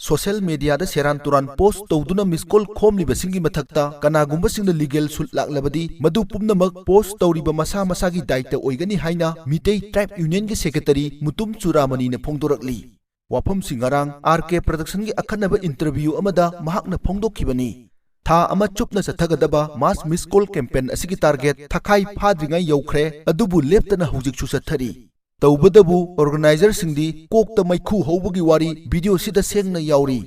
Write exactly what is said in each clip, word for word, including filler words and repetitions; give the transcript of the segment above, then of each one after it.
Social ꯃꯤꯗꯤꯌꯥꯗ ꯁꯦꯔꯥꯟ ꯇꯨꯔꯥꯟ post ꯇꯧꯗꯨꯅ ꯃꯤꯁ ꯀꯣꯜ ꯈꯣꯝꯂꯤꯕꯁꯤꯡꯒꯤ ꯃꯊꯛꯇ ꯀꯅꯥꯒꯨꯝꯕꯁꯤꯡꯗ ꯂꯤꯒꯦꯜ ꯁꯨꯠ ꯂꯥꯛꯂꯕꯗꯤ ꯃꯗꯨ ꯄꯨꯝꯅꯃꯛ ꯄꯣꯁ꯭ꯠ ꯇꯧꯔꯤꯕ ꯃꯁꯥ ꯃꯁꯥꯒꯤ ꯗꯥꯏꯇ ꯑꯣꯏꯒꯅꯤ ꯍꯥꯏꯅ ꯃꯤꯇꯩ ꯇ꯭ꯔꯥꯏꯕ ꯌꯨꯅꯤꯌꯟꯒꯤ ꯁꯦꯀ꯭ꯔꯦꯇꯔꯤ ꯃꯨꯇꯨꯝ ꯆꯨꯔꯥꯃꯅꯤꯅ ꯐꯣꯡꯗꯣꯔꯛꯂꯤ꯫ ꯋꯥꯐꯝꯁꯤ ꯉꯔꯥꯡ ꯑꯥꯔ ꯀꯦ ꯄ꯭ꯔꯗꯛꯁꯟꯒꯤ ꯑꯈꯟꯅꯕ ꯏꯟꯇꯔꯚ꯭ꯌꯨ ꯑꯃꯗ ꯃꯍꯥꯛꯅ ꯐꯣꯡꯗꯣꯛꯈꯤꯕꯅꯤ꯫ ꯊꯥ ꯑꯃ ꯆꯨꯞꯅ ꯆꯠꯊꯒꯗꯕ ꯃꯥꯁ ꯃꯤꯁ ꯀꯣꯜ ꯀꯦꯝꯄꯦꯟ ꯑꯁꯤꯒꯤ ꯇꯥꯔꯒꯦꯠ ꯊꯥꯈꯥꯏ ꯐꯥꯗ꯭ꯔꯤꯉꯩ ꯌꯧꯈ꯭ꯔꯦ, ꯑꯗꯨꯕꯨ ꯂꯦꯞꯇꯅ ꯍꯧꯖꯤꯛꯁꯨ ꯆꯠꯊꯔꯤ꯫ ꯇꯧꯕꯗꯕꯨ ꯑꯣꯔꯒꯅꯥꯏꯖꯔꯁꯤꯡꯗꯤ ꯀꯣꯛꯇ ꯃꯩꯈꯨ ꯍꯧꯕꯒꯤ ꯋꯥꯔꯤ ꯚꯤꯗꯤꯑꯣꯁꯤꯗ ꯁꯦꯡꯅ ꯌꯥꯎꯔꯤ꯫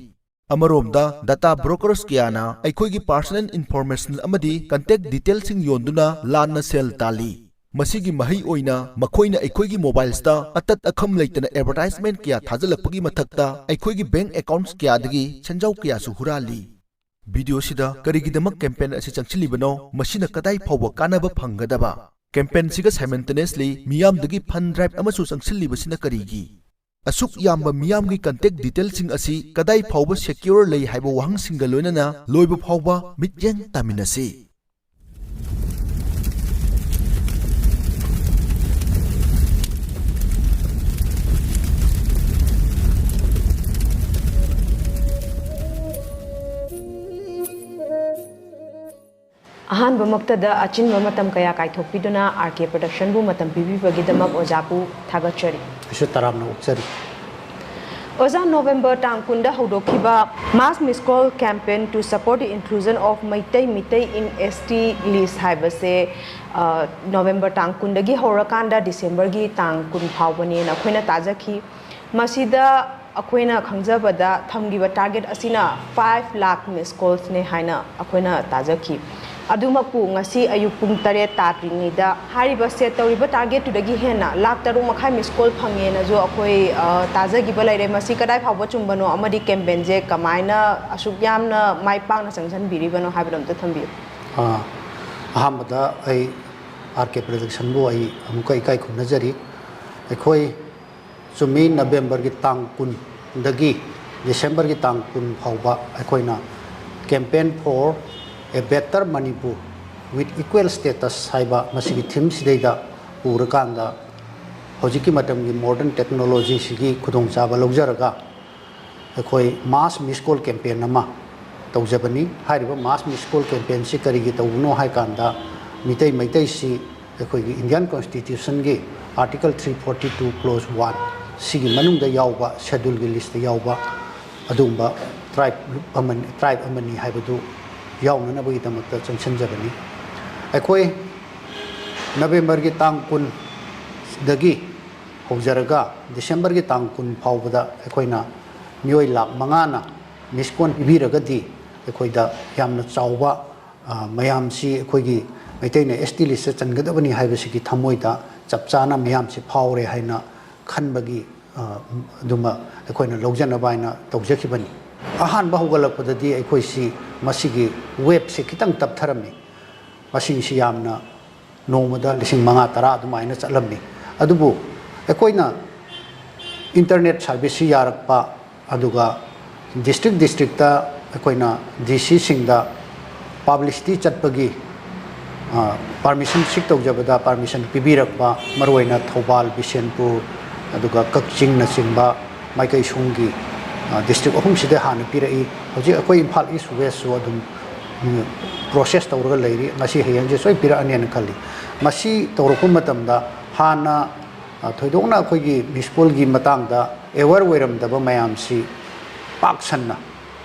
ꯑꯃꯔꯣꯝꯗ, ꯗꯇꯥ ꯕ꯭ꯔꯣꯀꯔꯁ ꯀꯌꯥꯅ ꯑꯩꯈꯣꯏꯒꯤ ꯄꯔꯁꯅꯦꯜ ꯏꯟꯐꯣꯔꯃꯦꯁꯟ ꯑꯃꯗꯤ ꯀꯟꯇꯦꯛ ꯗꯤꯇꯦꯜꯁꯤꯡ ꯌꯣꯟꯗꯨꯅ ꯂꯥꯟꯅ ꯁꯦꯜ ꯇꯥꯜꯂꯤ꯫ ꯃꯁꯤꯒꯤ ꯃꯍꯩ ꯑꯣꯏꯅ, ꯃꯈꯣꯏꯅ ꯑꯩꯈꯣꯏꯒꯤ ꯃꯣꯕꯥꯏꯜꯁꯇ ꯑꯇꯠ ꯑꯈꯝ ꯂꯩꯇꯅ ꯑꯦꯗꯚꯔꯇꯥꯏꯖꯃꯦꯟꯠ ꯀꯌꯥ ꯊꯥꯖꯤꯜꯂꯛꯄꯒꯤ ꯃꯊꯛꯇ ꯑꯩꯈꯣꯏꯒꯤ ꯕꯦꯡꯛ ꯑꯦꯀꯥꯎꯟꯠꯁ ꯀꯌꯥꯗꯒꯤ ꯁꯦꯟꯖꯥꯎ ꯀꯌꯥꯁꯨ ꯍꯨꯔꯥꯜꯂꯤ꯫ ꯚꯤꯗꯤꯑꯣꯁꯤꯗ ꯀꯔꯤꯒꯤꯗꯃꯛ ꯀꯦꯝꯄꯦꯟ ꯑꯁꯤ ꯆꯪꯁꯤꯜꯂꯤꯕꯅꯣ? ꯃꯁꯤꯅ ꯀꯗꯥꯏ ꯐꯥꯎꯕ ꯀꯥꯟꯅꯕ ꯐꯪꯒꯗꯕ? ꯀꯦꯝꯄꯦꯟꯁꯤꯒ ꯁꯥꯏꯃꯜꯇꯦꯅꯤꯌꯁꯂꯤ ꯃꯤꯌꯥꯝꯗꯒꯤ ꯐꯟ ꯗ꯭ꯔꯥꯏꯚ ꯑꯃꯁꯨ ꯆꯪꯁꯤꯜꯂꯤꯕꯁꯤꯅ ꯀꯔꯤꯒꯤ? ꯑꯁꯨꯛ ꯌꯥꯝꯕ ꯃꯤꯌꯥꯝꯒꯤ ꯀꯟꯇꯦꯛ ꯗꯤꯇꯦꯜꯁꯤꯡ ꯑꯁꯤ ꯀꯗꯥꯏ ꯐꯥꯎꯕ ꯁꯦꯀ꯭ꯌꯨꯔ ꯂꯩ ꯍꯥꯏꯕ ꯋꯥꯍꯪꯁꯤꯡꯒ ꯂꯣꯏꯅꯅ ꯂꯣꯏꯕ ꯐꯥꯎꯕ ꯃꯤꯠꯌꯦꯡ ꯇꯥꯃꯤꯟꯅꯁꯤ꯫ ꯑꯍꯥꯟꯕꯃꯛꯇꯗ ꯑꯆꯤꯟꯕ ꯃꯇꯝ ꯀꯌꯥ ꯀꯥꯏꯊꯣꯛꯄꯤꯗꯨꯅ ꯑꯥꯔ ꯀꯦ ꯄ꯭ꯔꯗꯛꯁꯟꯕꯨ ꯃꯇꯝ ꯄꯤꯕꯤꯕꯒꯤꯗꯃꯛ ꯑꯣꯖꯥꯕꯨ ꯊꯥꯒꯠꯆꯔꯤ꯫ ꯑꯩꯁꯨ ꯇꯔꯥꯝꯅ ꯑꯣꯛꯆꯔꯤ꯫ ꯑꯣꯖꯥ, ꯅꯣꯕꯦꯝꯕꯔ ꯇꯥꯡ ꯀꯨꯟꯗ ꯍꯧꯗꯣꯛꯈꯤꯕ Mass Miss Call Campaign to Support the Inclusion of Meitei, Meitei in S T List ꯍꯥꯏꯕꯁꯦ, ꯑ, ꯅꯣꯕꯦꯝꯕꯔ ꯇꯥꯡ ꯀꯨꯟꯗꯒꯤ ꯍꯧꯔꯀꯥꯟꯗ ꯗꯤꯁꯦꯝꯕꯔꯒꯤ ꯇꯥꯡ ꯀꯨꯟ ꯐꯥꯎꯕꯅꯦꯅ ꯑꯩꯈꯣꯏꯅ ꯇꯥꯖꯈꯤ꯫ ꯃꯁꯤꯗ ꯑꯩꯈꯣꯏꯅ ꯈꯪꯖꯕꯗ ꯊꯝꯈꯤꯕ ꯇꯥꯔꯒꯦꯠ ꯑꯁꯤꯅ ꯐꯥꯏꯚ ꯂꯥꯈ ꯃꯤꯁ ꯀꯣꯜꯁꯅꯦ ꯍꯥꯏꯅ ꯑꯩꯈꯣꯏꯅ ꯇꯥꯖꯈꯤ꯫ ꯑꯗꯨꯃꯛꯄꯨ ꯉꯁꯤ ꯑꯌꯨꯛ ꯄꯨꯡ ꯇꯔꯦꯠ ꯇꯥꯗ꯭ꯔꯤꯉꯩꯗ ꯍꯥꯏꯔꯤꯕ ꯁꯦꯠ ꯇꯧꯔꯤꯕ ꯇꯥꯔꯒꯦꯠꯇꯨꯗꯒꯤ ꯍꯦꯟꯅ ꯂꯥꯈ ꯇꯔꯨꯛ ꯃꯈꯥꯏ ꯃꯤꯁ ꯀꯣꯜ ꯐꯪꯉꯦꯅꯁꯨ ꯑꯩꯈꯣꯏ, ꯑ, ꯇꯥꯖꯈꯤꯕ ꯂꯩꯔꯦ꯫ ꯃꯁꯤ ꯀꯗꯥꯏ ꯐꯥꯎꯕ ꯆꯨꯝꯕꯅꯣ ꯑꯃꯗꯤ ꯀꯦꯝꯄꯦꯟꯁꯦ ꯀꯃꯥꯏꯅ ꯑꯁꯨꯛ ꯌꯥꯝꯅ ꯃꯥꯏ ꯄꯥꯛꯅ ꯆꯪꯁꯤꯟꯕꯤꯔꯤꯕꯅꯣ ꯍꯥꯏꯕꯗꯣ ꯑꯝꯇ ꯊꯝꯕꯤꯌꯨ꯫ ꯑ, ꯑꯍꯥꯟꯕꯗ ꯑꯩ ꯑꯥꯔ ꯀꯦ ꯄ꯭ꯔꯗꯛꯁꯟꯕꯨ ꯑꯩ ꯑꯃꯨꯛꯀ ꯏꯀꯥꯏ ꯈꯨꯝꯅꯖꯔꯤ꯫ ꯑꯩꯈꯣꯏ ꯆꯨꯝꯃꯤ, ꯅꯕꯦꯝꯕꯔꯒꯤ ꯇꯥꯡ ꯀꯨꯟꯗꯒꯤ ꯗꯤꯁꯦꯝꯕꯔꯒꯤ ꯇꯥꯡ ꯀꯨꯟ ꯐꯥꯎꯕ ꯑꯩꯈꯣꯏꯅ Campaign for a Better Manipur with Equal Status ꯍꯥꯏꯕ ꯃꯁꯤꯒꯤ ꯊꯤꯝꯁꯤꯗꯩꯗ ꯄꯨꯔꯀꯥꯟꯗ ꯍꯧꯖꯤꯛꯀꯤ ꯃꯇꯝꯒꯤ ꯃꯣꯗꯔꯟ ꯇꯦꯛꯅꯣꯂꯣꯖꯤꯁꯤꯒꯤ ꯈꯨꯗꯣꯡꯆꯥꯕ ꯂꯧꯖꯔꯒ ꯑꯩꯈꯣꯏ mass miss call campaign ꯑꯃ ꯇꯧꯖꯕꯅꯤ꯫ ꯍꯥꯏꯔꯤꯕ mass miss call campaignꯁꯤ ꯀꯔꯤꯒꯤ ꯇꯧꯕꯅꯣ ꯍꯥꯏ ꯀꯥꯟꯗ, ꯃꯤꯇꯩ ꯃꯩꯇꯩꯁꯤ ꯑꯩꯈꯣꯏꯒꯤ Indian Constitutionꯒꯤ Article three forty two clause one ꯁꯤꯒꯤ ꯃꯅꯨꯡꯗ ꯌꯥꯎꯕ scheduleꯒꯤ listꯇ ꯌꯥꯎꯕ ꯑꯗꯨꯒꯨꯝꯕ tribe ꯑꯃꯅꯤ, tribe ꯑꯃꯅꯤ ꯍꯥꯏꯕꯗꯨ ꯌꯥꯎꯅꯅꯕꯒꯤꯗꯃꯛꯇ ꯆꯪꯁꯤꯟꯖꯕꯅꯤ꯫ ꯑꯩꯈꯣꯏ Novemberꯒꯤ ꯇꯥꯡ ꯀꯨꯟꯗꯒꯤ ꯍꯧꯖꯔꯒ Decemberꯒꯤ ꯇꯥꯡ ꯀꯨꯟ ꯐꯥꯎꯕꯗ ꯑꯩꯈꯣꯏꯅ ꯃꯤꯑꯣꯏ ꯂꯥꯈ ꯃꯉꯥꯅ miss call ꯄꯤꯕꯤꯔꯒꯗꯤ ꯑꯩꯈꯣꯏꯗ ꯌꯥꯝꯅ ꯆꯥꯎꯕ, ꯑ, ꯃꯌꯥꯝꯁꯤ ꯑꯩꯈꯣꯏꯒꯤ ꯃꯩꯇꯩꯅ S T listꯇ ꯆꯟꯒꯗꯕꯅꯤ ꯍꯥꯏꯕꯁꯤꯒꯤ ꯊꯃꯣꯏꯗ ꯆꯞ ꯆꯥꯅ ꯃꯤꯌꯥꯝꯁꯤ ꯐꯥꯎꯔꯦ ꯍꯥꯏꯅ ꯈꯟꯕꯒꯤ, ꯑ, ꯑꯗꯨꯃ ꯑꯩꯈꯣꯏꯅ ꯂꯧꯖꯅꯕ ꯍꯥꯏꯅ ꯇꯧꯖꯈꯤꯕꯅꯤ꯫ ꯑꯍꯥꯟꯕ ꯍꯧꯒꯠꯂꯛꯄꯗꯗꯤ ꯑꯩꯈꯣꯏꯁꯤ ꯃꯁꯤꯒꯤ waveꯁꯤ ꯈꯤꯇꯪ ꯇꯞꯊꯔꯝꯃꯤ꯫ ꯃꯁꯤꯡꯁꯤ ꯌꯥꯝꯅ ꯅꯣꯡꯃꯗ ꯂꯤꯁꯤꯡ ꯃꯉꯥ ꯇꯔꯥ ꯑꯗꯨꯃꯥꯏꯅ ꯆꯠꯂꯝꯃꯤ꯫ ꯑꯗꯨꯕꯨ ꯑꯩꯈꯣꯏꯅ internet serviceꯁꯤ ꯌꯥꯔꯛꯄ, ꯑꯗꯨꯒ district districtꯇ ꯑꯩꯈꯣꯏꯅ D Cꯁꯤꯡꯗ publicity ꯆꯠꯄꯒꯤ, ꯑ, permission seek ꯇꯧꯖꯕꯗ permission ꯄꯤꯕꯤꯔꯛꯄ, ꯃꯔꯨꯑꯣꯏꯅ ꯊꯧꯕꯥꯜ, ꯕꯤꯁꯦꯟꯄꯨꯔ, ꯑꯗꯨꯒ ꯀꯛꯆꯤꯡꯅꯆꯤꯡꯕ ꯃꯥꯏꯀꯩ ꯁꯣꯝꯒꯤ, ꯑ, district ꯑꯍꯨꯝꯁꯤꯗ ꯍꯥꯟꯅ ꯄꯤꯔꯛꯏ꯫ ꯍꯧꯖꯤꯛ ꯑꯩꯈꯣꯏ ꯏꯝꯐꯥꯜ East Westꯁꯨ ꯑꯗꯨꯝ, ꯎꯝ, process ꯇꯧꯔꯒ ꯂꯩꯔꯤ꯫ ꯉꯁꯤ ꯍꯌꯦꯡꯁꯦ ꯁꯣꯏ ꯄꯤꯔꯛꯑꯅꯦꯅ ꯈꯜꯂꯤ꯫ ꯃꯁꯤ ꯇꯧꯔꯛꯄ ꯃꯇꯝꯗ ꯍꯥꯟꯅ, ꯑ, ꯊꯣꯏꯗꯣꯛꯅ ꯑꯩꯈꯣꯏꯒꯤ miss callꯒꯤ ꯃꯇꯥꯡꯗ aware ꯑꯣꯏꯔꯝꯗꯕ ꯃꯌꯥꯝꯁꯤ ꯄꯥꯛ ꯁꯟꯅ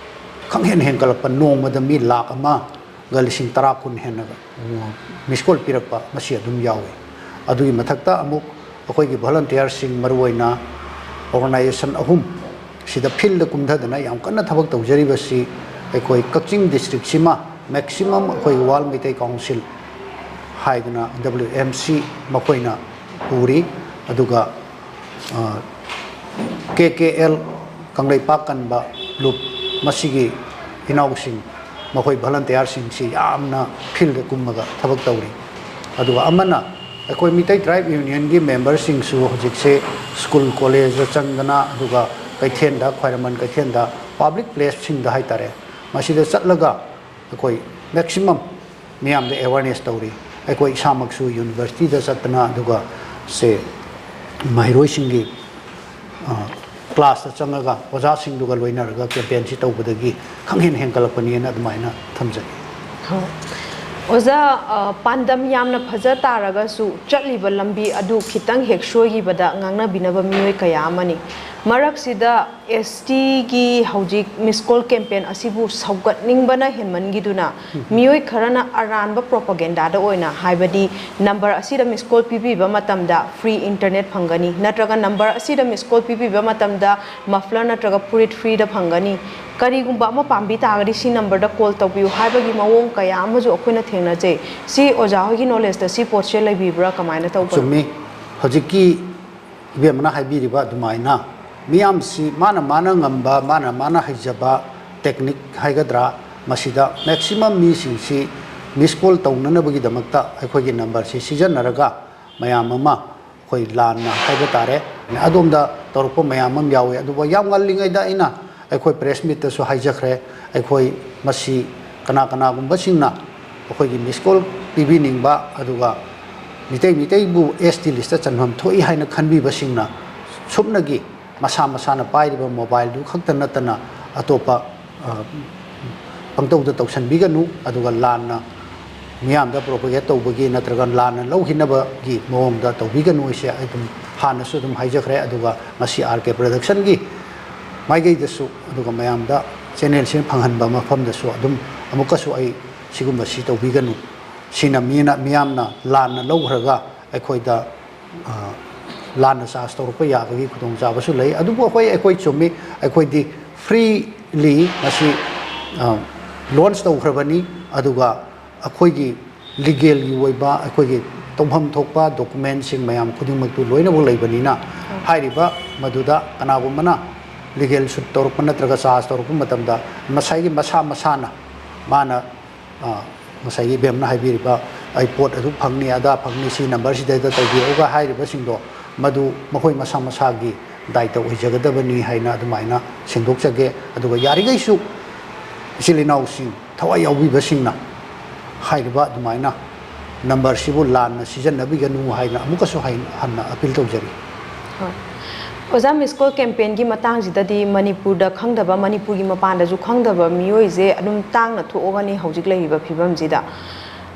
ꯈꯪꯍꯦꯟ ꯍꯦꯟꯒꯠꯂꯛꯄ, ꯅꯣꯡꯃꯗ ꯃꯤ ꯂꯥꯈ ꯑꯃꯒ ꯂꯤꯁꯤꯡ ꯇꯔꯥ, ꯀꯨꯟ ꯍꯦꯟꯅꯒ miss call ꯄꯤꯔꯛꯄ, ꯃꯁꯤ ꯑꯗꯨꯝ ꯌꯥꯎꯏ꯫ ꯑꯗꯨꯒꯤ ꯃꯊꯛꯇ ꯑꯃꯨꯛ ꯑꯩꯈꯣꯏꯒꯤ volunteerꯁꯤꯡ, ꯃꯔꯨꯑꯣꯏꯅ organization ꯑꯍꯨꯝ ꯁꯤꯗ fieldꯗ ꯀꯨꯝꯊꯗꯅ ꯌꯥꯝ ꯀꯟꯅ ꯊꯕꯛ ꯇꯧꯖꯔꯤꯕꯁꯤ ꯑꯩꯈꯣꯏ ꯀꯛꯆꯤꯡ districtꯁꯤꯃ maximum ꯑꯩꯈꯣꯏ World Meitei Council ꯍꯥꯏꯗꯅ W M C ꯃꯈꯣꯏꯅ ꯄꯨꯔꯤ꯫ ꯑꯗꯨꯒ, ꯑ, K K L ꯀꯪꯂꯩꯄꯥꯛ ꯀꯟꯕ ꯂꯨꯞ, ꯃꯁꯤꯒꯤ ꯏꯅꯥꯎꯁꯤꯡ, ꯃꯈꯣꯏ volunteerꯁꯤꯡꯁꯤ ꯌꯥꯝꯅ fieldꯗ ꯀꯨꯝꯃꯒ ꯊꯕꯛ ꯇꯧꯔꯤ꯫ ꯑꯗꯨꯒ ꯑꯃꯅ ꯑꯩꯈꯣꯏ ꯃꯤꯇꯩ Tribe Unionꯒꯤ memberꯁꯤꯡꯁꯨ ꯍꯧꯖꯤꯛꯁꯦ school collegeꯇ ꯆꯪꯗꯅ, ꯑꯗꯨꯒ ꯀꯩꯊꯦꯜꯗ, ꯈ꯭ꯋꯥꯏꯔꯝꯕꯟ ꯀꯩꯊꯦꯜꯗ, public placeꯁꯤꯡꯗ ꯍꯥꯏꯇꯥꯔꯦ, ꯃꯁꯤꯗ ꯆꯠꯂꯒ ꯑꯩꯈꯣꯏ maximum ꯃꯤꯌꯥꯝꯗ awareness ꯇꯧꯔꯤ꯫ ꯑꯩꯈꯣꯏ ꯏꯁꯥꯃꯛꯁꯨ universityꯗ ꯆꯠꯇꯅ, ꯑꯗꯨꯒ ꯁꯦ ꯃꯍꯩꯔꯣꯏꯁꯤꯡꯒꯤ, ꯑ, ꯀ꯭ꯂꯥꯁꯇ ꯆꯪꯉꯒ ꯑꯣꯖꯥꯁꯤꯡꯗꯨꯒ ꯂꯣꯏꯅꯔꯒ ꯀꯦꯝꯄꯦꯟꯁꯤ ꯇꯧꯕꯗꯒꯤ ꯈꯪꯍꯦꯟ ꯍꯦꯟꯒꯠꯂꯛꯄꯅꯦꯅ ꯑꯗꯨꯃꯥꯏꯅ ꯊꯝꯖꯒꯦ꯫ ꯑꯣꯖꯥ, ꯄꯥꯟꯗꯝ ꯌꯥꯝꯅ ꯐꯖ ꯇꯥꯔꯒꯁꯨ ꯆꯠꯂꯤꯕ ꯂꯝꯕꯤ ꯑꯗꯨ ꯈꯤꯇꯪ ꯍꯦꯛ ꯁꯣꯏꯈꯤꯕꯗ ꯉꯥꯡꯅꯕꯤꯅꯕ ꯃꯤꯑꯣꯏ ꯀꯌꯥ ꯑꯃꯅꯤ꯫ ꯃꯔꯛꯁꯤꯗ ꯑꯦꯁ ꯇꯤꯒꯤ ꯍꯧꯖꯤꯛ ꯃꯤꯁ ꯀꯣꯜ ꯀꯦꯝꯄꯦꯟ ꯑꯁꯤꯕꯨ ꯁꯧꯒꯠꯅꯤꯡꯕꯅ ꯍꯦꯟꯃꯟꯈꯤꯗꯨꯅ ꯃꯤꯑꯣꯏ ꯈꯔꯅ ꯑꯔꯥꯟꯕ ꯄ꯭ꯔꯣꯄꯒꯦꯟꯗꯥꯗ ꯑꯣꯏꯅ, ꯍꯥꯏꯕꯗꯤ ꯅꯝꯕꯔ ꯑꯁꯤꯗ ꯃꯤꯁ ꯀꯣꯜ ꯄꯤꯕꯤꯕ ꯃꯇꯝꯗ ꯐ꯭ꯔꯤ ꯏꯟꯇꯔꯅꯦꯠ ꯐꯪꯒꯅꯤ, ꯅꯠꯇ꯭ꯔꯒ ꯅꯝꯕꯔ ꯑꯁꯤꯗ ꯃꯤꯁ ꯀꯣꯜ ꯄꯤꯕꯤꯕ ꯃꯇꯝꯗ ꯃꯐ꯭ꯂꯔ ꯅꯠꯇ꯭ꯔꯒ ꯐꯨꯔꯤꯠ ꯐ꯭ꯔꯤꯗ ꯐꯪꯒꯅꯤ, ꯀꯔꯤꯒꯨꯝꯕ ꯑꯃ ꯄꯥꯝꯕꯤ ꯇꯥꯔꯒꯗꯤ ꯁꯤ ꯅꯝꯕꯔꯗ ꯀꯣꯜ ꯇꯧꯕꯤꯌꯨ ꯍꯥꯏꯕꯒꯤ ꯃꯑꯣꯡ ꯀꯌꯥ ꯑꯃꯁꯨ ꯑꯩꯈꯣꯏꯅ ꯊꯦꯡꯅꯖꯩ꯫ ꯁꯤ ꯑꯣꯖꯥ ꯍꯣꯏꯒꯤ ꯅꯣꯂꯦꯖꯇ ꯁꯤ ꯄꯣꯠꯁꯦ ꯂꯩꯕꯤꯕ꯭ꯔꯥ, ꯀꯃꯥꯏꯅ ꯇꯧꯕꯅꯣ? ꯆꯨꯝꯃꯤ꯫ ꯍꯧꯖꯤꯛꯀꯤ ꯏꯕꯦꯝꯃꯅ ꯍꯥꯏꯕꯤꯔꯤꯕ ꯑꯗꯨꯃꯥꯏꯅ ꯃꯤꯌꯥꯝꯁꯤ ꯃꯥꯅ ꯃꯥꯅ ꯉꯝꯕ, ꯃꯥꯅ ꯃꯥꯅ ꯍꯩꯖꯕ ꯇꯦꯛꯅꯤꯛ ꯍꯥꯏꯒꯗ꯭ꯔꯥ, ꯃꯁꯤꯗ ꯃꯦꯛꯁꯤꯃꯝ ꯃꯤꯁꯤꯡꯁꯤ ꯃꯤꯁ ꯀꯣꯜ ꯇꯧꯅꯅꯕꯒꯤꯗꯃꯛꯇ ꯑꯩꯈꯣꯏꯒꯤ ꯅꯝꯕꯔꯁꯤ ꯁꯤꯖꯤꯟꯅꯔꯒ ꯃꯌꯥꯝ ꯑꯃ ꯑꯩꯈꯣꯏ ꯂꯥꯟꯅ ꯍꯥꯏꯕ ꯇꯥꯔꯦ, ꯑꯗꯣꯝꯗ ꯇꯧꯔꯛꯄ ꯃꯌꯥꯝ ꯑꯃ ꯌꯥꯎꯋꯤ꯫ ꯑꯗꯨꯕꯨ ꯌꯥꯝ ꯉꯜꯂꯤꯉꯩꯗ ꯑꯩꯅ ꯑꯩꯈꯣꯏ ꯄ꯭ꯔꯦꯁ ꯃꯤꯠꯇꯁꯨ ꯍꯥꯏꯖꯈ꯭ꯔꯦ, ꯑꯩꯈꯣꯏ ꯃꯁꯤ ꯀꯅꯥ ꯀꯅꯥꯒꯨꯝꯕꯁꯤꯡꯅ ꯑꯩꯈꯣꯏꯒꯤ ꯃꯤꯁ ꯀꯣꯜ ꯄꯤꯕꯤꯅꯤꯡꯕ, ꯑꯗꯨꯒ ꯃꯤꯇꯩ ꯃꯤꯇꯩꯕꯨ ꯑꯦꯁ ꯇꯤ ꯂꯤꯁꯇ ꯆꯟꯐꯝ ꯊꯣꯛꯏ ꯍꯥꯏꯅ ꯈꯟꯕꯤꯕꯁꯤꯡꯅ ꯁꯨꯞꯅꯒꯤ ꯃꯁꯥ ꯃꯁꯥꯅ ꯄꯥꯏꯔꯤꯕ ꯃꯣꯕꯥꯏꯜꯗꯨ ꯈꯛꯇ ꯅꯠꯇꯅ ꯑꯇꯣꯞꯄ, ꯑ, ꯄꯪꯇꯧꯗ ꯇꯧꯁꯟꯕꯤꯒꯅꯨ, ꯑꯗꯨꯒ ꯂꯥꯟꯅ ꯃꯤꯌꯥꯝꯗ ꯄ꯭ꯔꯣꯄꯒꯦꯠ ꯇꯧꯕꯒꯤ ꯅꯠꯇ꯭ꯔꯒ ꯂꯥꯟꯅ ꯂꯧꯈꯤꯅꯕꯒꯤ ꯃꯑꯣꯡꯗ ꯇꯧꯕꯤꯒꯅꯨ ꯍꯥꯏꯁꯦ ꯑꯩ ꯑꯗꯨꯝ ꯍꯥꯟꯅꯁꯨ ꯑꯗꯨꯝ ꯍꯥꯏꯖꯈ꯭ꯔꯦ꯫ ꯑꯗꯨꯒ ꯉꯁꯤ ꯑꯥꯔ ꯀꯦ ꯄ꯭ꯔꯗꯛꯁꯟꯒꯤ ꯃꯥꯏꯀꯩꯗꯁꯨ, ꯑꯗꯨꯒ ꯃꯌꯥꯝꯗ ꯆꯦꯅꯦꯜꯁꯤꯅ ꯐꯪꯍꯟꯕ ꯃꯐꯝꯗꯁꯨ ꯑꯗꯨꯝ ꯑꯃꯨꯛꯀꯁꯨ ꯑꯩ ꯁꯤꯒꯨꯝꯕꯁꯤ ꯇꯧꯕꯤꯒꯅꯨ, ꯁꯤꯅ ꯃꯤꯅ, ꯃꯤꯌꯥꯝꯅ ꯂꯥꯟꯅ ꯂꯧꯈ꯭ꯔꯒ ꯑꯩꯈꯣꯏꯗ, ꯑ, ꯂꯥꯟꯅ ꯆꯥꯔꯖ ꯇꯧꯔꯛꯄ ꯌꯥꯕꯒꯤ ꯈꯨꯗꯣꯡꯆꯥꯕꯁꯨ ꯂꯩ꯫ ꯑꯗꯨꯕꯨ ꯑꯩꯈꯣꯏ, ꯑꯩꯈꯣꯏ ꯆꯨꯝꯃꯤ, ꯑꯩꯈꯣꯏꯗꯤ ꯐ꯭ꯔꯤꯂꯤ ꯃꯁꯤ, ꯑ, ꯂꯣꯟꯆ ꯇꯧꯈ꯭ꯔꯕꯅꯤ, ꯑꯗꯨꯒ ꯑꯩꯈꯣꯏꯒꯤ ꯂꯤꯒꯦꯜꯒꯤ ꯑꯣꯏꯕ ꯑꯩꯈꯣꯏꯒꯤ ꯇꯧꯐꯝ ꯊꯣꯛꯄ ꯗꯣꯀꯨꯃꯦꯟꯁꯤꯡ ꯃꯌꯥꯝ ꯈꯨꯗꯤꯡꯃꯛꯇꯨ ꯂꯣꯏꯅꯃꯛ ꯂꯩꯕꯅꯤꯅ, ꯍꯥꯏꯔꯤꯕ ꯃꯗꯨꯗ ꯀꯅꯥꯒꯨꯝꯕꯅ ꯂꯤꯒꯦꯜ ꯁꯨꯠ ꯇꯧꯔꯛꯄ ꯅꯠꯇ꯭ꯔꯒ ꯆꯥꯔꯖ ꯇꯧꯔꯛꯄ ꯃꯇꯝꯗ ꯉꯁꯥꯏꯒꯤ ꯃꯁꯥ ꯃꯁꯥꯅ ꯃꯥꯅ, ꯑ, ꯉꯁꯥꯏꯒꯤ ꯏꯕꯦꯝꯅ ꯍꯥꯏꯕꯤꯔꯤꯕ, "ꯑꯩ ꯄꯣꯠ ꯑꯗꯨ ꯐꯪꯅꯤ, ꯑꯗꯥ ꯐꯪꯅꯤ, ꯁꯤ ꯅꯝꯕꯔꯁꯤꯗꯩꯗ ꯇꯧꯕꯤꯔꯛꯎꯒ" ꯍꯥꯏꯔꯤꯕꯁꯤꯡꯗꯣ, ꯃꯗꯨ ꯃꯈꯣꯏ ꯃꯁꯥ ꯃꯁꯥꯒꯤ ꯗꯥꯏꯇ ꯑꯣꯏꯖꯒꯗꯕꯅꯤ ꯍꯥꯏꯅ ꯑꯗꯨꯃꯥꯏꯅ ꯁꯦꯡꯗꯣꯛꯆꯒꯦ꯫ ꯑꯗꯨꯒ ꯌꯥꯔꯤꯈꯩꯁꯨ ꯏꯆꯤꯜ ꯏꯅꯥꯎꯁꯤꯡ, ꯊꯋꯥꯏ ꯌꯥꯎꯕꯤꯕꯁꯤꯡꯅ ꯍꯥꯏꯔꯤꯕ ꯑꯗꯨꯃꯥꯏꯅ ꯅꯝꯕꯔꯁꯤꯕꯨ ꯂꯥꯟꯅ ꯁꯤꯖꯤꯟꯅꯕꯤꯒꯅꯨ ꯍꯥꯏꯅ ꯑꯃꯨꯛꯀꯁꯨ ꯍꯥꯏ-, ꯍꯟꯅ ꯑꯄꯤꯜ ꯇꯧꯖꯔꯤ꯫ ꯍꯣꯏ꯫ ꯑꯣꯖꯥ, ꯃꯤꯁ ꯀꯣꯜ ꯀꯦꯝꯄꯦꯟꯒꯤ ꯃꯇꯥꯡꯁꯤꯗꯗꯤ ꯃꯅꯤꯄꯨꯔꯗ ꯈꯪꯗꯕ, ꯃꯅꯤꯄꯨꯔꯒꯤ ꯃꯄꯥꯟꯗꯁꯨ ꯈꯪꯗꯕ ꯃꯤꯑꯣꯏꯁꯦ ꯑꯗꯨꯝ ꯇꯥꯡꯅ ꯊꯣꯛꯑꯒꯅꯤ ꯍꯧꯖꯤꯛ ꯂꯩꯔꯤꯕ ꯐꯤꯕꯝꯁꯤꯗ꯫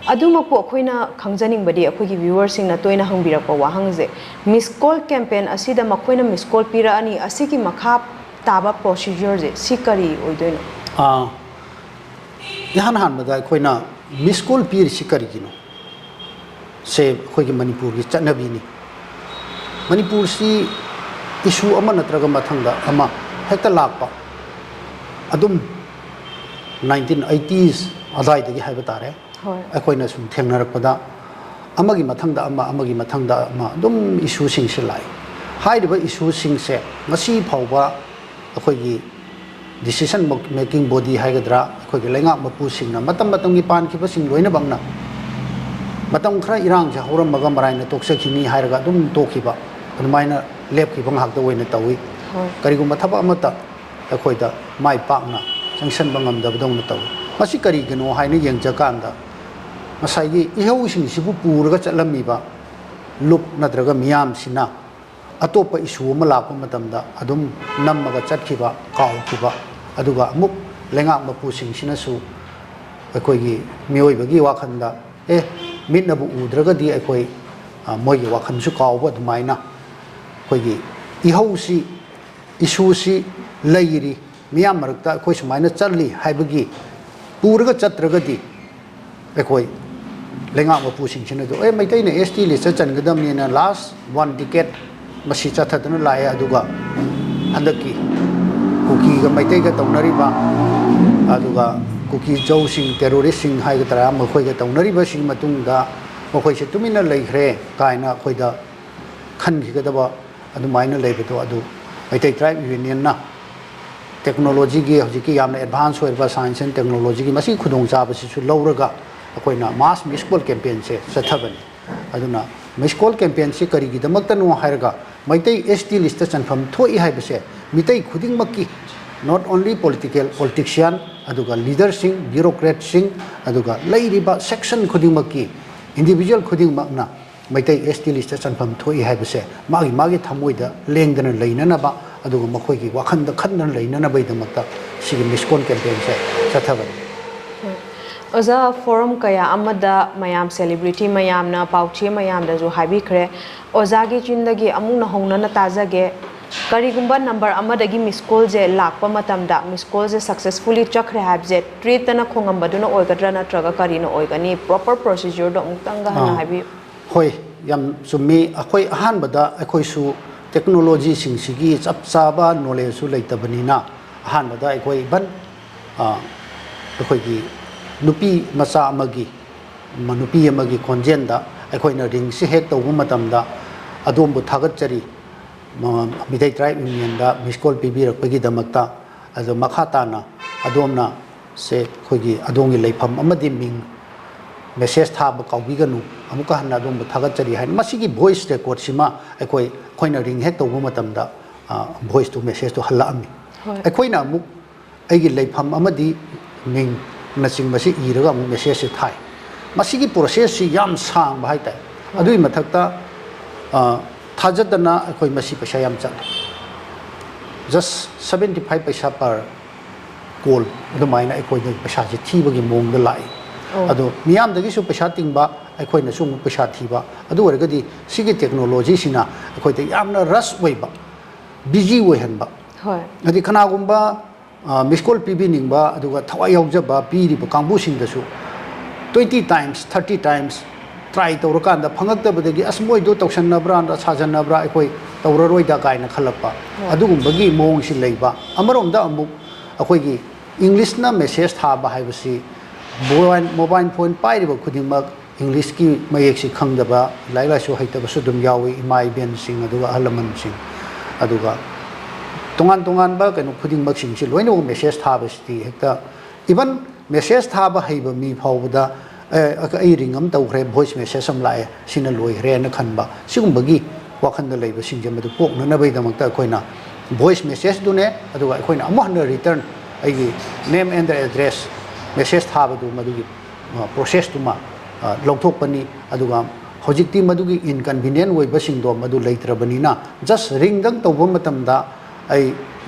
ꯑꯗꯨꯃꯛꯄꯨ ꯑꯩꯈꯣꯏꯅ ꯈꯪꯖꯅꯤꯡꯕꯗꯤ, ꯑꯩꯈꯣꯏꯒꯤ ꯚ꯭ꯌꯨꯋꯔꯁꯤꯡꯅ ꯇꯣꯏꯅ ꯍꯪꯕꯤꯔꯛꯄ ꯋꯥꯍꯪꯁꯦ, ꯃꯤꯁ ꯀꯣꯜ ꯀꯦꯝꯄꯦꯟ ꯑꯁꯤꯗ ꯃꯈꯣꯏꯅ ꯃꯤꯁ ꯀꯣꯜ ꯄꯤꯔꯛꯑꯅꯤ, ꯑꯁꯤꯒꯤ ꯃꯈꯥ ꯇꯥꯕ ꯄ꯭ꯔꯣꯁꯤꯖꯔꯁꯦ ꯁꯤ ꯀꯔꯤ ꯑꯣꯏꯗꯣꯏꯅꯣ? ꯑꯥ, ꯏꯍꯥꯟ ꯍꯥꯟꯕꯗ ꯑꯩꯈꯣꯏꯅ ꯃꯤꯁ ꯀꯣꯜ ꯄꯤꯔꯤꯁꯤ ꯀꯔꯤꯒꯤꯅꯣ? ꯁꯦ ꯑꯩꯈꯣꯏꯒꯤ ꯃꯅꯤꯄꯨꯔꯒꯤ ꯆꯠꯅꯕꯤꯅꯤ꯫ ꯃꯅꯤꯄꯨꯔꯁꯤ ꯏꯁꯨ ꯑꯃ ꯅꯠꯇ꯭ꯔꯒ ꯃꯊꯪꯗ ꯑꯃ ꯍꯦꯛꯇ ꯂꯥꯛꯄ, ꯑꯗꯨꯝ ꯅꯥꯏꯟꯇꯤꯟ ꯑꯩꯇꯤꯁ ꯑꯗꯨꯋꯥꯏꯗꯒꯤ ꯍꯥꯏꯕ ꯇꯥꯔꯦ, ꯍꯣꯏ꯫ ꯑꯩꯈꯣꯏꯅ ꯁꯨꯝ ꯊꯦꯡꯅꯔꯛꯄꯗ ꯑꯃꯒꯤ ꯃꯊꯪꯗ ꯑꯃ, ꯑꯃꯒꯤ ꯃꯊꯪꯗ ꯑꯃ ꯑꯗꯨꯝ ꯏꯁꯨꯁꯤꯡꯁꯤ ꯂꯥꯛꯏ꯫ ꯍꯥꯏꯔꯤꯕ ꯏꯁꯨꯁꯤꯡꯁꯦ ꯉꯁꯤ ꯐꯥꯎꯕ ꯑꯩꯈꯣꯏꯒꯤ decision making body ꯍꯥꯏꯒꯗ꯭ꯔꯥ, ꯑꯩꯈꯣꯏꯒꯤ ꯂꯩꯉꯥꯛ ꯃꯄꯨꯁꯤꯡꯅ ꯃꯇꯝ ꯃꯇꯝꯒꯤ ꯄꯥꯟꯈꯤꯕꯁꯤꯡ ꯂꯣꯏꯅꯃꯛꯅ ꯃꯇꯝ ꯈꯔ ꯏꯔꯥꯡꯁꯦ ꯍꯧꯔꯝꯃꯒ ꯃꯔꯥꯏꯅ ꯇꯣꯛꯆꯈꯤꯅꯤ ꯍꯥꯏꯔꯒ ꯑꯗꯨꯝ ꯇꯣꯛꯈꯤꯕ, ꯑꯗꯨꯃꯥꯏꯅ ꯂꯦꯞꯈꯤꯕ ꯉꯥꯛꯇ ꯑꯣꯏꯅ ꯇꯧꯏ꯫ ꯍꯣꯏ꯫ ꯀꯔꯤꯒꯨꯝꯕ ꯊꯕꯛ ꯑꯃꯠꯇ ꯑꯩꯈꯣꯏꯗ ꯃꯥꯏ ꯄꯥꯛꯅ ꯆꯪꯁꯤꯟꯕ ꯉꯝꯗꯕꯗꯧꯅ ꯇꯧꯏ꯫ ꯃꯁꯤ ꯀꯔꯤꯒꯤꯅꯣ ꯍꯥꯏꯅ ꯌꯦꯡꯖꯀꯥꯟꯗ, ꯉꯁꯥꯏꯒꯤ ꯏꯍꯧꯁꯤꯡꯁꯤꯕꯨ ꯄꯨꯔꯒ ꯆꯠꯂꯝꯃꯤꯕ ꯂꯨꯞ ꯅꯠꯇ꯭ꯔꯒ ꯃꯤꯌꯥꯝꯁꯤꯅ ꯑꯇꯣꯞꯄ ꯏꯁꯨ ꯑꯃ ꯂꯥꯛꯄ ꯃꯇꯝꯗ ꯑꯗꯨꯝ ꯅꯝꯃꯒ ꯆꯠꯈꯤꯕ, ꯀꯥꯎꯈꯤꯕ, ꯑꯗꯨꯒ ꯑꯃꯨꯛ ꯂꯩꯉꯥꯛ ꯃꯄꯨꯁꯤꯡꯁꯤꯅꯁꯨ ꯑꯩꯈꯣꯏꯒꯤ ꯃꯤꯑꯣꯏꯕꯒꯤ ꯋꯥꯈꯜꯗ, ꯑꯦ, ꯃꯤꯠꯅꯕꯨ ꯎꯗ꯭ꯔꯒꯗꯤ ꯑꯩꯈꯣꯏ, ꯑ, ꯃꯣꯏꯒꯤ ꯋꯥꯈꯜꯁꯨ ꯀꯥꯎꯕ, ꯑꯗꯨꯃꯥꯏꯅ ꯑꯩꯈꯣꯏꯒꯤ ꯏꯍꯧꯁꯤ, ꯏꯁꯨꯁꯤ ꯂꯩꯔꯤ, ꯃꯤꯌꯥꯝ ꯃꯔꯛꯇ ꯑꯩꯈꯣꯏ ꯁꯨꯃꯥꯏꯅ ꯆꯠꯂꯤ ꯍꯥꯏꯕꯒꯤ ꯄꯨꯔꯒ ꯆꯠꯇ꯭ꯔꯒꯗꯤ ꯑꯩꯈꯣꯏ ꯂꯩꯉꯥꯛ ꯃꯄꯨꯁꯤꯡꯁꯤꯅꯁꯨ, ꯑꯦ, ꯃꯩꯇꯩꯅ ꯑꯦꯁ ꯇꯤ ꯂꯤꯁꯇ ꯆꯟꯒꯗꯕꯅꯤꯅ last one decade ꯃꯁꯤ ꯆꯠꯊꯗꯨꯅ ꯂꯥꯛꯑꯦ꯫ ꯑꯗꯨꯒ ꯍꯟꯗꯛꯀꯤ ꯀꯨꯀꯤꯒ ꯃꯩꯇꯩꯒ ꯇꯧꯅꯔꯤꯕ, ꯑꯗꯨꯒ ꯀꯨꯀꯤ ꯖꯧꯁꯤꯡ, ꯇꯦꯔꯣꯔꯤꯁꯁꯤꯡ ꯍꯥꯏꯒꯗ꯭ꯔꯥ, ꯃꯈꯣꯏꯒ ꯇꯧꯅꯔꯤꯕꯁꯤꯒꯤ ꯃꯇꯨꯡꯗ ꯃꯈꯣꯏꯁꯦ ꯇꯨꯃꯤꯟꯅ ꯂꯩꯈ꯭ꯔꯦ ꯀꯥꯏꯅ ꯑꯩꯈꯣꯏꯗ ꯈꯟꯈꯤꯒꯗꯕ ꯑꯗꯨꯃꯥꯏꯅ ꯂꯩꯕꯗꯣ, ꯑꯗꯨ ꯃꯩꯇꯩ ꯇ꯭ꯔꯥꯏꯕ ꯌꯨꯅꯤꯌꯟꯅ ꯇꯦꯛꯅꯣꯂꯣꯖꯤꯒꯤ, ꯍꯧꯖꯤꯛꯀꯤ ꯌꯥꯝꯅ ꯑꯦꯗꯚꯥꯟꯁ ꯑꯣꯏꯔꯕ ꯁꯥꯏꯟꯁ ꯑꯦꯟ ꯇꯦꯛꯅꯣꯂꯣꯖꯤꯒꯤ ꯃꯁꯤꯒꯤ ꯈꯨꯗꯣꯡꯆꯥꯕꯁꯤꯁꯨ ꯂꯧꯔꯒ ꯑꯩꯈꯣꯏꯅ ꯃꯥꯁ ꯃꯤꯁ ꯀꯣꯜ ꯀꯦꯝꯄꯦꯟꯁꯦ ꯆꯠꯊꯕꯅꯤ꯫ ꯑꯗꯨꯅ ꯃꯤꯁ ꯀꯣꯜ ꯀꯦꯝꯄꯦꯟꯁꯤ ꯀꯔꯤꯒꯤꯗꯃꯛꯇꯅꯣ ꯍꯥꯏꯔꯒ, ꯃꯩꯇꯩ ꯑꯦꯁ ꯇꯤ ꯂꯤꯁꯇ ꯆꯟꯐꯝ ꯊꯣꯛꯏ ꯍꯥꯏꯕꯁꯦ ꯃꯤꯇꯩ ꯈꯨꯗꯤꯡꯃꯛꯀꯤ, not only political, politician, ꯑꯗꯨꯒ ꯂꯤꯗꯔꯁꯤꯡ, ꯕ꯭ꯌꯨꯔꯣꯀ꯭ꯔꯦꯠꯁꯤꯡ, ꯑꯗꯨꯒ ꯂꯩꯔꯤꯕ ꯁꯦꯛꯁꯟ ꯈꯨꯗꯤꯡꯃꯛꯀꯤ, ꯏꯟꯗꯤꯚꯤꯖꯨꯋꯦꯜ ꯈꯨꯗꯤꯡꯃꯛꯅ ꯃꯩꯇꯩ ꯑꯦꯁ ꯇꯤ ꯂꯤꯁꯇ ꯆꯟꯐꯝ ꯊꯣꯛꯏ ꯍꯥꯏꯕꯁꯦ ꯃꯥꯒꯤ ꯃꯥꯒꯤ ꯊꯃꯣꯏꯗ ꯂꯦꯡꯗꯅ ꯂꯩꯅꯅꯕ, ꯑꯗꯨꯒ ꯃꯈꯣꯏꯒꯤ ꯋꯥꯈꯜꯗ ꯈꯟꯗꯅ ꯂꯩꯅꯅꯕꯒꯤꯗꯃꯛꯇ ꯁꯤꯒꯤ ꯃꯤꯁ ꯀꯣꯜ ꯀꯦꯝꯄꯦꯟꯁꯦ ꯆꯠꯊꯕꯅꯤ꯫ ꯑꯣꯖꯥ, ꯐꯣꯔꯝ ꯀꯌꯥ ꯑꯃꯗ ꯃꯌꯥꯝ, ꯁꯦꯂꯤꯕ꯭ꯔꯤꯇꯤ ꯃꯌꯥꯝꯅ, ꯄꯥꯎꯆꯦ ꯃꯌꯥꯝꯗꯁꯨ ꯍꯥꯏꯕꯤꯈ꯭ꯔꯦ꯫ ꯑꯣꯖꯥꯒꯤ ꯆꯤꯟꯗꯒꯤ ꯑꯃꯨꯛ ꯅꯧꯍꯧꯅꯅ ꯇꯥꯖꯒꯦ, ꯀꯔꯤꯒꯨꯝꯕ ꯅꯝꯕꯔ ꯑꯃꯗꯒꯤ ꯃꯤꯁ ꯀꯣꯜꯁꯦ ꯂꯥꯛꯄ ꯃꯇꯝꯗ, ꯃꯤꯁ ꯀꯣꯜꯁꯦ ꯁꯛꯁꯦꯁꯐꯨꯜꯂꯤ ꯆꯠꯈ꯭ꯔꯦ ꯍꯥꯏꯕꯁꯦ ꯇ꯭ꯔꯦꯠꯇꯅ ꯈꯣꯡꯉꯝꯕꯗꯨꯅ ꯑꯣꯏꯒꯗ꯭ꯔꯥ, ꯅꯠꯇ꯭ꯔꯒ ꯀꯔꯤꯅ ꯑꯣꯏꯒꯅꯤ? ꯄ꯭ꯔꯣꯄꯔ ꯄ꯭ꯔꯣꯁꯤꯖꯔꯗꯣ ꯑꯃꯨꯛꯇꯪꯒ ꯍꯟꯅ ꯑꯥ꯫ ꯍꯥꯏꯕꯤꯌꯨ꯫ ꯍꯣꯏ, ꯌꯥꯝ ꯆꯨꯝꯃꯤ꯫ ꯑꯩꯈꯣꯏ ꯑꯍꯥꯟꯕꯗ ꯑꯩꯈꯣꯏꯁꯨ ꯇꯦꯛꯅꯣꯂꯣꯖꯤꯁꯤꯡꯁꯤꯒꯤ ꯆꯞ ꯆꯥꯕ ꯅꯣꯂꯦꯖꯁꯨ ꯂꯩꯇꯕꯅꯤꯅ, ꯑꯍꯥꯟꯕꯗ ꯑꯩꯈꯣꯏ ꯏꯚꯟ, ꯑ, ꯑꯩꯈꯣꯏꯒꯤ ꯅꯨꯄꯤ ꯃꯆꯥ ꯑꯃꯒꯤ, ꯃ-, ꯅꯨꯄꯤ ꯑꯃꯒꯤ ꯈꯣꯟꯖꯦꯜꯗ ꯑꯩꯈꯣꯏꯅ ꯔꯤꯡꯁꯤ ꯍꯦꯛ ꯇꯧꯕ ꯃꯇꯝꯗ, "ꯑꯗꯣꯝꯕꯨ ꯊꯥꯒꯠꯆꯔꯤ, ꯃ-, ꯃꯤꯇꯩ ꯇ꯭ꯔꯥꯏꯕ ꯌꯨꯅꯤꯌꯟꯗ ꯃꯤꯁ ꯀꯣꯜ ꯄꯤꯕꯤꯔꯛꯄꯒꯤꯗꯃꯛꯇ꯫ ꯑꯗꯣ ꯃꯈꯥ ꯇꯥꯅ ꯑꯗꯣꯝꯅ ꯁꯦ ꯑꯩꯈꯣꯏꯒꯤ ꯑꯗꯣꯝꯒꯤ ꯂꯩꯐꯝ ꯑꯃꯗꯤ ꯃꯤꯡ ꯃꯦꯁꯦꯖ ꯊꯥꯕ ꯀꯥꯎꯕꯤꯒꯅꯨ꯫ ꯑꯃꯨꯛꯀ ꯍꯟꯅ ꯑꯗꯣꯝꯕꯨ ꯊꯥꯒꯠꯆꯔꯤ" ꯍꯥꯏꯅ ꯃꯁꯤꯒꯤ ꯚꯣꯏꯁ ꯔꯦꯀꯣꯔꯠꯁꯤꯃ ꯑꯩꯈꯣꯏ, ꯑꯩꯈꯣꯏꯅ ꯔꯤꯡ ꯍꯦꯛ ꯇꯧꯕ ꯃꯇꯝꯗ, ꯑ, ꯚꯣꯏꯁꯇꯨ, ꯃꯦꯁꯦꯖꯇꯨ ꯍꯜꯂꯛꯑꯝꯃꯤ꯫ ꯍꯣꯏ꯫ ꯑꯩꯈꯣꯏꯅ ꯑꯃꯨꯛ ꯑꯩꯒꯤ ꯂꯩꯐꯝ ꯑꯃꯗꯤ ꯃꯤꯡꯅꯆꯤꯡꯕꯁꯤ ꯏꯔꯒ ꯑꯃꯨꯛ ꯃꯦꯁꯦꯖꯁꯦ ꯊꯥꯏ꯫ ꯃꯁꯤꯒꯤ ꯄ꯭ꯔꯣꯁꯦꯁꯁꯤ ꯌꯥꯝ ꯁꯥꯡꯕ ꯍꯥꯏꯇꯥꯔꯦ꯫ ꯑꯗꯨꯒꯤ ꯃꯊꯛꯇ, ꯑ, ꯊꯥꯖꯗꯅ ꯑꯩꯈꯣꯏ ꯃꯁꯤ ꯄꯩꯁꯥ ꯌꯥꯝ ꯆꯠꯂꯦ꯫ Just seventy five ꯄꯩꯁꯥ per call, ꯑꯗꯨꯃꯥꯏꯅ ꯑꯩꯈꯣꯏꯗ ꯄꯩꯁꯥꯁꯦ ꯊꯤꯕꯒꯤ ꯃꯑꯣꯡꯗ ꯂꯥꯛꯏ꯫ ꯑꯣ꯫ ꯑꯗꯣ ꯃꯤꯌꯥꯝꯗꯒꯤꯁꯨ ꯄꯩꯁꯥ ꯇꯤꯡꯕ, ꯑꯩꯈꯣꯏꯅꯁꯨ ꯑꯃꯨꯛ ꯄꯩꯁꯥ ꯊꯤꯕ꯫ ꯑꯗꯨ ꯑꯣꯏꯔꯒꯗꯤ ꯁꯤꯒꯤ ꯇꯦꯛꯅꯣꯂꯣꯖꯤꯁꯤꯅ ꯑꯩꯈꯣꯏꯗ ꯌꯥꯝꯅ ꯔꯁ ꯑꯣꯏꯕ, ꯕꯤꯖꯤ ꯑꯣꯏꯍꯟꯕ꯫ ꯍꯣꯏ꯫ ꯍꯥꯏꯗꯤ ꯀꯅꯥꯒꯨꯝꯕ, ꯑ, ꯃꯤꯁ ꯀꯣꯜ ꯄꯤꯕꯤꯅꯤꯡꯕ ꯑꯗꯨꯒ ꯊꯋꯥꯏ ꯌꯥꯎꯖꯕ ꯄꯤꯔꯤꯕ ꯀꯥꯡꯕꯨꯁꯤꯡꯗꯁꯨ twenty times, thirty times try ꯇꯧꯔꯀꯥꯟꯗ ꯐꯪꯉꯛꯇꯕꯗꯒꯤ, "ꯑꯁ, ꯃꯣꯏꯗꯣ ꯇꯧꯁꯟꯅꯕ꯭ꯔꯥ, ꯁꯥꯖꯟꯅꯕ꯭ꯔꯥ, ꯑꯩꯈꯣꯏ ꯇꯧꯔꯔꯣꯏꯗ" ꯀꯥꯏꯅ ꯈꯜꯂꯛꯄ, ꯍꯣꯏ꯫ ꯑꯗꯨꯒꯨꯝꯕꯒꯤ ꯃꯑꯣꯡꯁꯤ ꯂꯩꯕ꯫ ꯑꯃꯔꯣꯝꯗ ꯑꯃꯨꯛ ꯑꯩꯈꯣꯏꯒꯤ ꯏꯪꯂꯤꯁꯅ ꯃꯦꯁꯦꯖ ꯊꯥꯕ ꯍꯥꯏꯕꯁꯤ ꯃꯣꯕꯥꯏꯜ, ꯃꯣꯕꯥꯏꯜ ꯐꯣꯟ ꯄꯥꯏꯔꯤꯕ ꯈꯨꯗꯤꯡꯃꯛ ꯏꯪꯂꯤꯁꯀꯤ ꯃꯌꯦꯛꯁꯤ ꯈꯪꯗꯕ, ꯂꯥꯏꯔꯤꯛ ꯂꯥꯏꯁꯨ ꯍꯩꯇꯕꯁꯨ ꯑꯗꯨꯝ ꯌꯥꯎꯏ, ꯏꯃꯥ ꯏꯕꯦꯟꯁꯤꯡ ꯑꯗꯨꯒ ꯑꯍꯜ ꯂꯃꯟꯁꯤꯡ꯫ ꯑꯗꯨꯒ ꯇꯣꯉꯥꯟ ꯇꯣꯉꯥꯟꯕ ꯀꯩꯅꯣ ꯈꯨꯗꯤꯡꯃꯛꯁꯤꯡꯁꯤ ꯂꯣꯏꯅꯃꯛ ꯃꯦꯁꯦꯖ ꯊꯥꯕꯁꯤꯗꯤ ꯍꯦꯛꯇ, ꯏꯚꯟ ꯃꯦꯁꯦꯖ ꯊꯥꯕ ꯍꯩꯕ ꯃꯤ ꯐꯥꯎꯕꯗ, "ꯑꯦ, ꯑꯩ ꯔꯤꯡ ꯑꯃ ꯇꯧꯈ꯭ꯔꯦ, ꯚꯣꯏꯁ ꯃꯦꯁꯦꯖ ꯑꯃ ꯂꯥꯛꯑꯦ, ꯁꯤꯅ ꯂꯣꯏꯈ꯭ꯔꯦꯅ" ꯈꯟꯕ, ꯁꯤꯒꯨꯝꯕꯒꯤ ꯋꯥꯈꯜꯗ ꯂꯩꯕꯁꯤꯡꯁꯦ ꯃꯗꯨ ꯀꯣꯛꯅꯅꯕꯒꯤꯗꯃꯛꯇ ꯑꯩꯈꯣꯏꯅ ꯚꯣꯏꯁ ꯃꯦꯁꯦꯖꯇꯨꯅꯦ, ꯑꯗꯨꯒ ꯑꯩꯈꯣꯏꯅ ꯑꯃꯨꯛ ꯍꯟꯅ ꯔꯤꯇꯔꯟ ꯑꯩꯒꯤ name and address ꯃꯦꯁꯦꯖ ꯊꯥꯕꯗꯨ, ꯃꯗꯨꯒꯤ, ꯑ, ꯄ꯭ꯔꯣꯁꯦꯁꯇꯨꯃ, ꯑ, ꯂꯧꯊꯣꯛꯄꯅꯤ꯫ ꯑꯗꯨꯒ ꯍꯧꯖꯤꯛꯇꯤ ꯃꯗꯨꯒꯤ ꯏꯟꯀꯟꯚꯤꯅꯤꯌꯦꯟ ꯑꯣꯏꯕꯁꯤꯡꯗꯣ ꯃꯗꯨ ꯂꯩꯇ꯭ꯔꯕꯅꯤꯅ, ꯖꯁ ꯔꯤꯡꯗꯪ ꯇꯧꯕ ꯃꯇꯝꯗ ꯑꯩ,